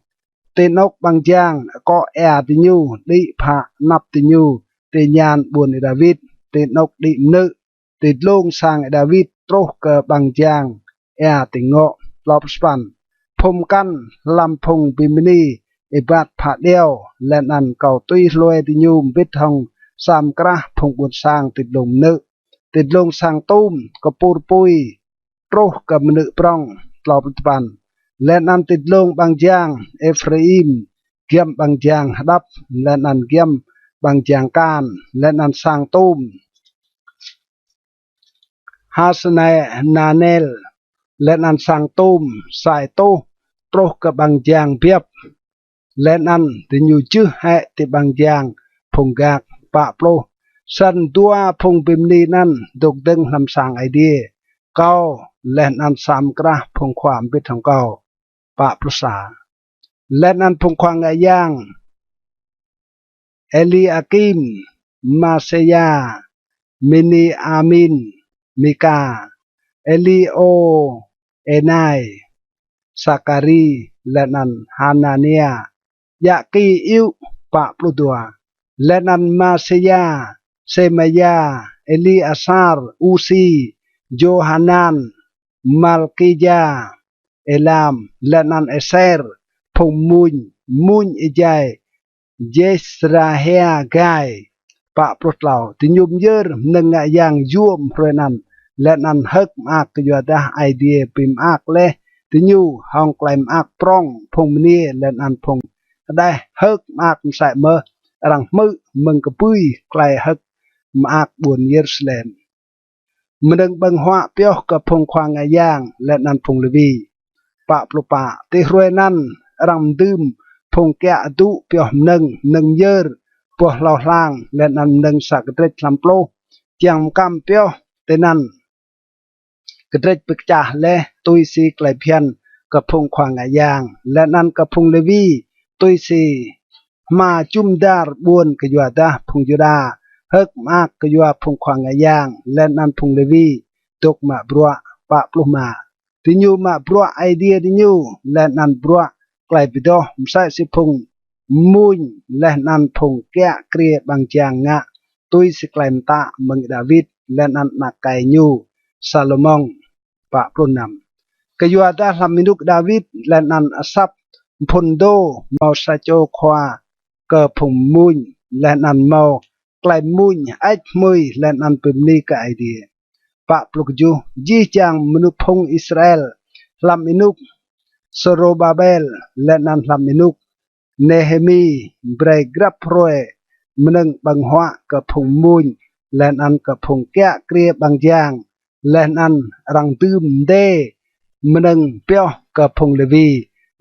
Ti anôk ƀăng jang akŏ êa diñu đĭ phă anăp diñu ti êñan ƀuôn Đawit, ti anôk đĭ mnư̆, ti dlông sang Đawit truh kơ ƀăng jang êa ti ngŏ. Tlâo pluh sa păn. Phung mkăn hlăm phung bi mni êbat phă điâo, leh anăn kâo tui hlue diñu mbĭt hŏng sa mkrah phung ƀuôn sang ti dlông mnư̆, ti dlông sang tum, kpur pui truh kơ mnư̆ prŏng. Tlâo pluh dua păn. Leh anăn ti dlông ƀăng jang Êphraim, giăm ƀăng jang hđăp, leh anăn giăm ƀăng jang kan, leh anăn sang tum Hasênanel, leh anăn sang tum sa êtuh, truh kơ ƀăng jang biăp, leh anăn diñu jưh hĕ ti ƀăng jang phung gak. Pă pluh. Snăn dua phung bi mni anăn dôk dơ̆ng hlăm sang Aê Diê, kâo leh anăn sa mkrah phung khua mbĭt hŏng kâo. Pă pluh sa. Leh anăn phung khua ngă yang: Êliakim, Maseya, Miniamin, Mika, Êlioênai, Sakari, leh anăn Hanania, Yakêiu. Pă pluh dua. Leh anăn Maseya, Sêmaya, Êliasar, Usi, Jôhanan, Malkija, Êlam, leh anăn Êser, phung mmuñ, mmuñ êjai Jêsrahia gai. Pă pluh tlâo. Diñu myơr mnơ̆ng ngă yang yuôm hruê anăn, leh anăn hơ̆k mơak kyuadah Aê Diê bi mơak leh diñu hŏng klei mơak prŏng. Phung mniê leh anăn phung hđeh hơ̆k mơak msĕ mơh arăng hmư̆ mơ̆ng kbưi klei hơ̆k mơak ƀuôn Yêrusalem. Mnơ̆ng ƀơ̆ng huă pioh kơ phung khua ngă yang leh anăn phung Lêwi. Pă pluh pă. Ti hruê anăn arăng mdưm phung kiă adŭ pioh mnơ̆ng, mnơ̆ng myơr, boh hlâo hlang, leh anăn mnơ̆ng sa kdrêč hlăm pluh, čiăng mkăm pioh tinăn kdrêč bi kčah leh tui si klei bhiăn kơ phung khua ngă yang, leh anăn kơ phung Lêwi tui si hma jŭm dar ƀuôn, kyuadah phung Yuđa hơ̆k mơak kyua phung khua ngă yang, leh anăn phung Lêwi dôk mă bruă. Pă pluh êma. Diñu mă bruă Aê Diê diñu, leh anăn bruă klei bi doh, msĕ si phung mmuñ leh anăn phung kiă kriê ƀăng jang ngă, tui si klei mtă mơ̆ng Y-Đawit leh anăn anak êkei ñu, Salômôn. Kyuadah hlăm ênuk Y-Đawit leh anăn Y-Asap mphŭn dô, mâo sa čô khua kơ phung mmuñ, leh anăn mâo klei mmuñ hơêč hmưi leh anăn bi mni kơ Aê Diê. Pă pluh kjuh. Jih jang mnŭ phung Israel hlăm ênuk Sôrôbabel leh anăn hlăm ênuk Nêhêmi brei grăp hruê mnơ̆ng ƀơ̆ng huă kơ phung mmuñ leh anăn kơ phung kiă kriê ƀăng jang, leh anăn arăng dưm mdê mnơ̆ng pioh kơ phung Lêwi,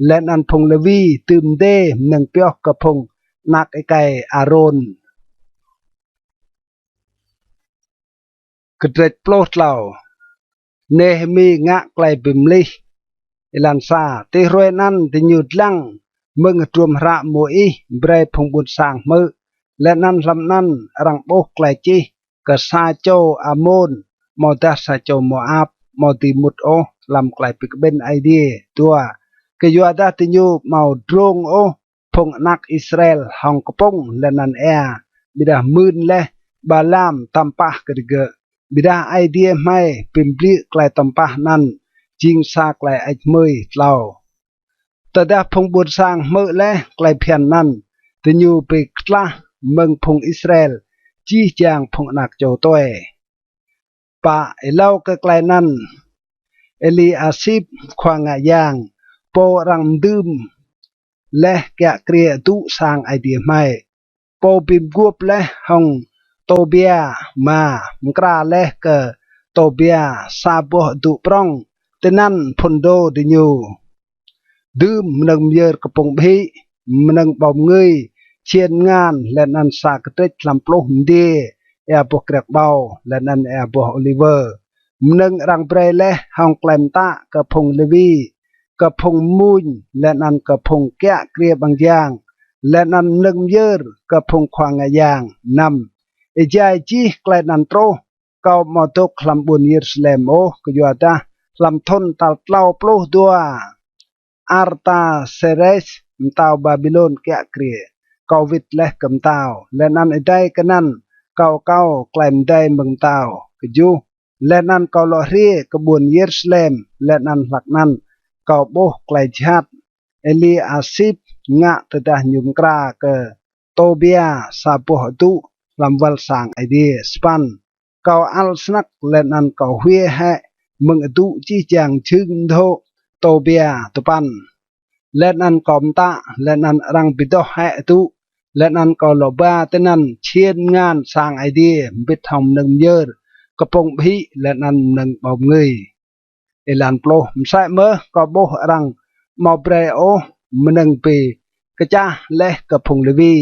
leh anăn phung Lêwi dưm mdê mnơ̆ng pioh kơ phung anak êkei Arôn. Kdrêč pluh tlâo. Nêhêmi ngă klei bi mlih. Êlan sa. Ti hruê anăn diñu dlăng mơ̆ng hdruôm hră Môis brei phung ƀuôn sang hmư̆, leh anăn hlăm anăn arăng ƀuh klei čih kơ sa čô Amôn amâodah sa čô Môap amâo dưi mŭt ôh hlăm klei bi kƀĭn Aê Diê. Dua. Kyuadah diñu amâo drông ôh phung anak Israel hŏng kpŭng leh anăn êa, ƀiădah mưn leh Balam tăm pah kơ digơ̆. Ƀiădah Aê Diê hmei bi mbliư̆ klei tăm pah anăn jing sa klei hơêč hmưi. Tlâo. Tơdah phung ƀuôn sang hmư̆ leh klei bhiăn anăn, diñu bi ktlah mơ̆ng phung Israel jih jang phung anak čô tue. Pă. Êlâo kơ klei anăn, Y-Êliasip khua ngă yang, pô arăng mdưm leh kiă kriê adŭ sang Aê Diê hmei, pô bi mguôp leh hŏng Tôbia, êma, mkra leh kơ Tôbia sa boh adŭ prŏng, tinăn mphŭn dô diñu dưm mnơ̆ng myơr kpŭng ƀhĭ, mnơ̆ng ƀâo mngưi, čhiên mngan, leh anăn sa kdrêč hlăm pluh mdiê êa boh kriăk ƀâo, leh anăn êa boh ôliwơ. Mnơ̆ng arăng brei leh hŏng klei mtă kơ phung Lêwi, kơ phung mmuñ, leh anăn kơ phung kiă kriê ƀăng jang, leh anăn mnơ̆ng myơr kơ phung khua ngă yang. Năm. Êjai jih klei anăn truh, kâo amâo dôk hlăm ƀuôn Yêrusalem ôh, kyuadah hlăm thŭn tal tlâo pluh dua Artasêres, mtao Ƀaƀilôn kiă kriê, kâo wĭt leh kơ mtao, leh anăn êdei kơ anăn kâo akâo klei mdei mơ̆ng mtao. Kjuh. Leh anăn kâo lŏ hriê kơ ƀuôn Yêrusalem, leh anăn hlăk anăn kâo ƀuh klei jhat Y-Êliasip ngă tơdah ñu mkra kơ Tôbia sa boh adŭ hlăm wăl sang Aê Diê. Sa păn. Kâo ăl snăk leh anăn kâo hwiê hĕ mơ̆ng adŭ jih jang jhưng mdhô̆ Tôbia. Dua păn. Leh anăn kâo mtă, leh anăn arăng bi doh hĕ adŭ, leh anăn kâo lŏ ba tinăn čhiên mngan sang Aê Diê mbĭt hŏng mnơ̆ng myơr kpŭng ƀhĭ leh anăn mnơ̆ng ƀâo mngưi. Êlan pluh. Msĕ mơh kâo ƀuh arăng amâo brei ôh mnơ̆ng bi kčah leh kơ phung Lêwi.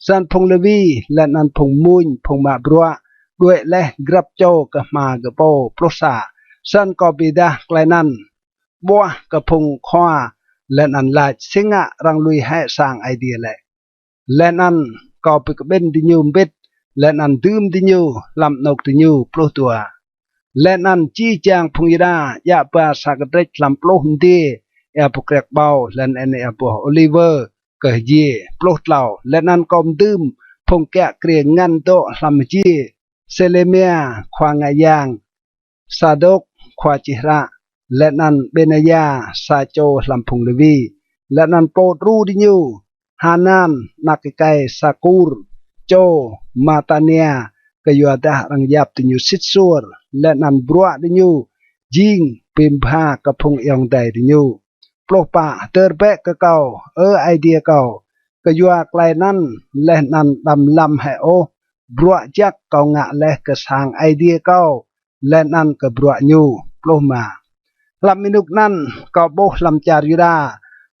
Snăn phung Lêwi leh anăn phung mmuñ, phung mă bruă, đuĕ leh grăp čô kơ hma gơ̆ pô. Pluh sa. Snăn kâo bi êdah klei anăn ƀuah kơ phung khua, leh anăn lač: Si ngă arăng lui hĕ sang Aê Diê lĕ? Leh anăn kâo bi kƀĭn diñu mbĭt, leh anăn dưm diñu hlăm anôk diñu. Pluh dua. Leh anăn jih jang phung Yuđa djă ba sa kdrêč hlăm pluh mdiê êa boh kriăk ƀâo, leh anăn êa boh ôliwơ kơ hjiê. Pluh tlâo. Leh anăn kâo mdưm phung kiă kriê ngăn dŏ hlăm hjiê: Sêlêmia khua ngă yang, Sadôk khua čih hră, leh anăn Bênaya sa čô hlăm phung Lêwi, leh anăn pô đru diñu: Hanan anak êkei Sakur, čô Matania, kyuadah arăng yap diñu sĭt suôr, leh anăn bruă diñu jing bi mbha kơ phung ayŏng adei diñu. Pluh pă. Hdơr bĕ kơ kâo, Ơ Aê Diê kâo, kyua klei anăn, leh anăn đăm lăm hĕ ôh bruă jăk kâo ngă leh kơ sang Aê Diê kâo leh anăn kơ bruă ñu. Pluh êma. Hlăm ênuk anăn kâo ƀuh hlăm čar Yuđa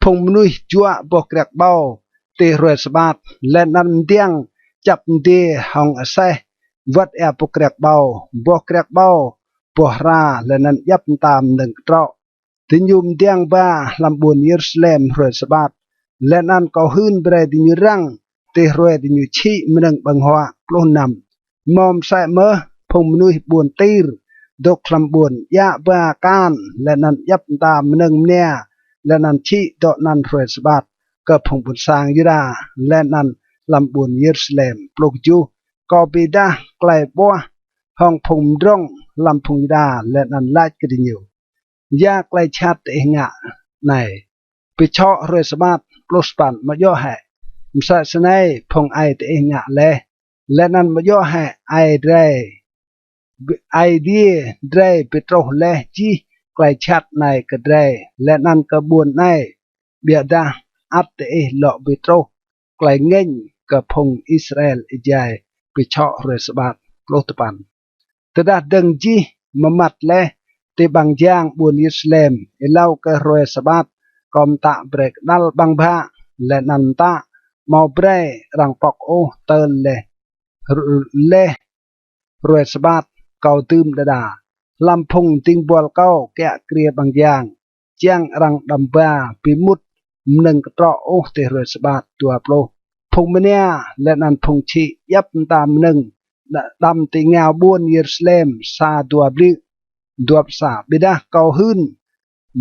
phung mnuih juă boh kriăk ƀâo ti hruê sabat, leh anăn mdiăng čăp mdiê hŏng aseh wăt êa boh kriăk ƀâo, boh kriăk ƀâo, boh hra, leh anăn djăp mta mnơ̆ng ktrŏ. Diñu mdiăng ba hlăm ƀuôn Yêrusalem hruê sabat, leh anăn kâo hưn brei diñu răng ti hruê diñu čhĭ mnơ̆ng ƀơ̆ng huă. Pluh năm. Mâo msĕ mơh phung mnuih ƀuôn Tir dôk hlăm ƀuôn, djă ba kan, leh anăn djăp mta mnơ̆ng mnia, leh anăn čhĭ dŏ anăn hruê Sabat kơ phung ƀuôn sang Yuđa, leh anăn hlăm ƀuôn Yêrusalem. Pluh kjuh. Kâo bi êdah klei ƀuah hŏng phung mdrŏng hlăm phung Yuđa, leh anăn lač kơ diñu: Ya klei jhat diih ngă anei, bi čhŏ hruê Sabat? Pluh sa păn. Amâo djŏ hĕ msĕ snei phung aê diih ngă leh, leh anăn amâo djŏ hĕ Aê drei, Aê Diê drei bi truh leh jih klei jhat anei kơ drei leh anăn kơ ƀuôn anei? Ƀiădah ăt diih lŏ bi truh klei ngêñ kơ phung Israel êjai bi čhŏ hruê Sabat. Pluh dua păn. Tơdah dơ̆ng jih mmăt leh ti ƀăng jang ƀuôn Yêrusalem, êlâo kơ hruê Sabat, kâo mtă brei kđăl ƀăng bhă, leh anăn mtă amâo brei arăng pŏk ôh tơl leh, leh hruê Sabat kâo dưm đa đa. Hlăm phung dĭng buăl kâo kiă kriê ƀăng jang, čiăng arăng đăm ba bi mŭt mnơ̆ng ktrŏ ôh ti hruê Sabat. Dua pluh. Phung mnia leh anăn phung čhĭ djăp mta mnơ̆ng đ-, đăm ti êngao ƀuôn Yêrusalem sa dua bliư̆. Dua pluh sa. Ƀiădah kâo hưn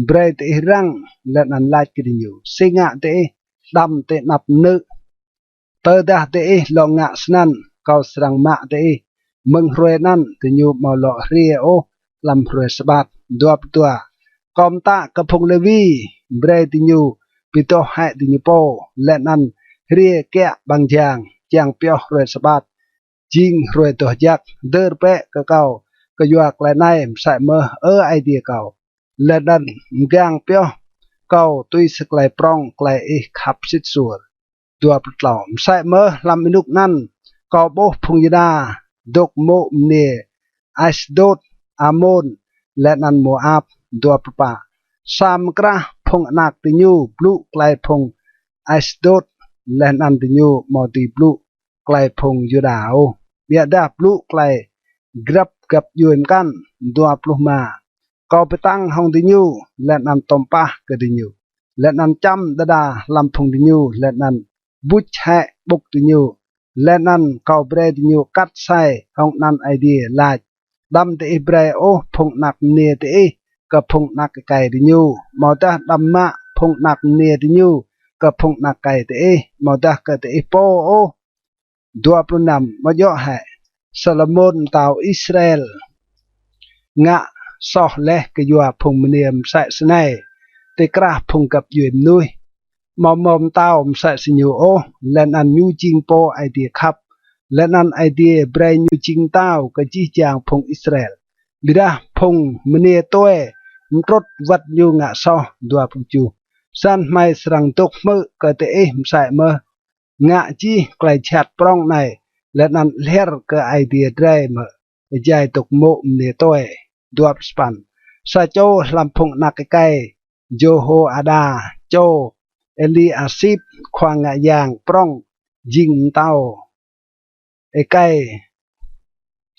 brei diih răng, leh anăn lač kơ diñu: Si ngă diih đăm ti anăp mnư̆? Tơdah diih lŏ ngă snăn, kâo srăng mă diih mơ̆ng hruê anăn. Diñu amâo lŏ hriê ôh hlăm hruê Sabat. Dua pluh dua. Kâo mtă kơ phung Lêwi brei diñu bi doh hĕ diñu pô, leh anăn hriê kiă ƀăng jang, čiăng pioh hruê Sabat jing hruê doh jăk. Hdơr bĕ kơ kâo kyua klei anei msĕ mơh, Ơ Aê Diê kâo, leh anăn mgang pioh kâo tui si klei prŏng klei ih khăp sĭt suôr. Dua pluh tlâo. Msĕ mơh hlăm ênuk anăn kâo ƀuh phung Yuđa dôk mô̆ mniê Asdôt, Amôn, leh anăn Môap. Dua pluh pă. Sa mkrah phung anak diñu blŭ klei phung Asdôt, leh anăn diñu amâo dưi blŭ klei phung Yuđa ôh, ƀiădah blŭ klei grăp găp djuê mkăn. Dua pluh êma. Kâo bi tăng hŏng diñu, leh anăn tuôm pah kơ diñu, leh anăn čăm đa đa hlăm phung diñu, leh anăn buč hĕ ƀŭk diñu, leh anăn kâo brei diñu kat asei hŏng anăn Aê Diê, lač: Đăm diih brei ôh phung anak mniê diih kơ phung anak êkei diñu, amâodah đăm mă phung anak mniê diñu kơ phung anak êkei diih, amâodah kơ diih pô ôh. Dua pluh năm. Amâo djŏ hĕ Salômôn mtao Israel ngă soh leh kyua phung mniê msĕ snei ti krah phung găp djuê mnuih? Amâo mâo mtao msĕ si ñu ôh, leh anăn ñu jing pô Aê Diê khăp, leh anăn Aê Diê brei ñu jing mtao kơ jih jang phung Israel. Ƀiădah phung mniê tue mtrŭt wăt ñu ngă soh. Dua pluh kjuh. Snăn hmei srăng dôk hmư̆ kơ diih msĕ mơh ngă jih klei jhat prŏng anei, leh anăn lhiăr kơ Aê Diê drei mơ̆ êjai dôk mô̆ mniê tue? Dua pluh sa păn. Sa čô hlăm phung anak êkei Jôhôada, čô Êliasip khua ngă yang prŏng, jing mtao êkei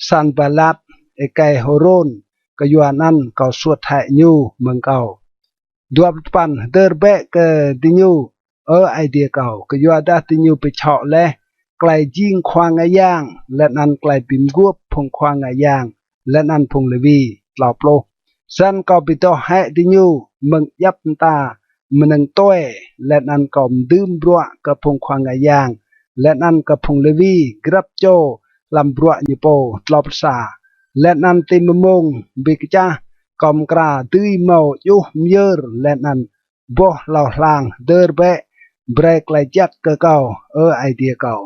Sanbalat êkei Hôrôn, kyuanăn kâo suôt hĕ ñu mơ̆ng kâo. Dua pluh dua păn. Hdơr bĕ kơ diñu, Ơ Aê Diê kâo, kyuadah diñu bi čhŏ leh klei jing khua ngă yang, leh anăn klei bi mguôp phung khua ngă yang leh anăn phung Lêwi. Tlâo pluh. Snăn kâo bi doh hĕ diñu mơ̆ng djăp mta mnơ̆ng tue, leh anăn kâo mdưm bruă kơ phung khua ngă yang leh anăn kơ phung Lêwi, grăp čô hlăm bruă ñu pô. Tlâo pluh sa. Leh anăn ti mmông bi kčah kâo mkra dưi mâo djuh myơr leh anăn boh hlâo hlang. Hdơr bĕ, brei klei jăk kơ kâo, Ơ Aê Diê kâo.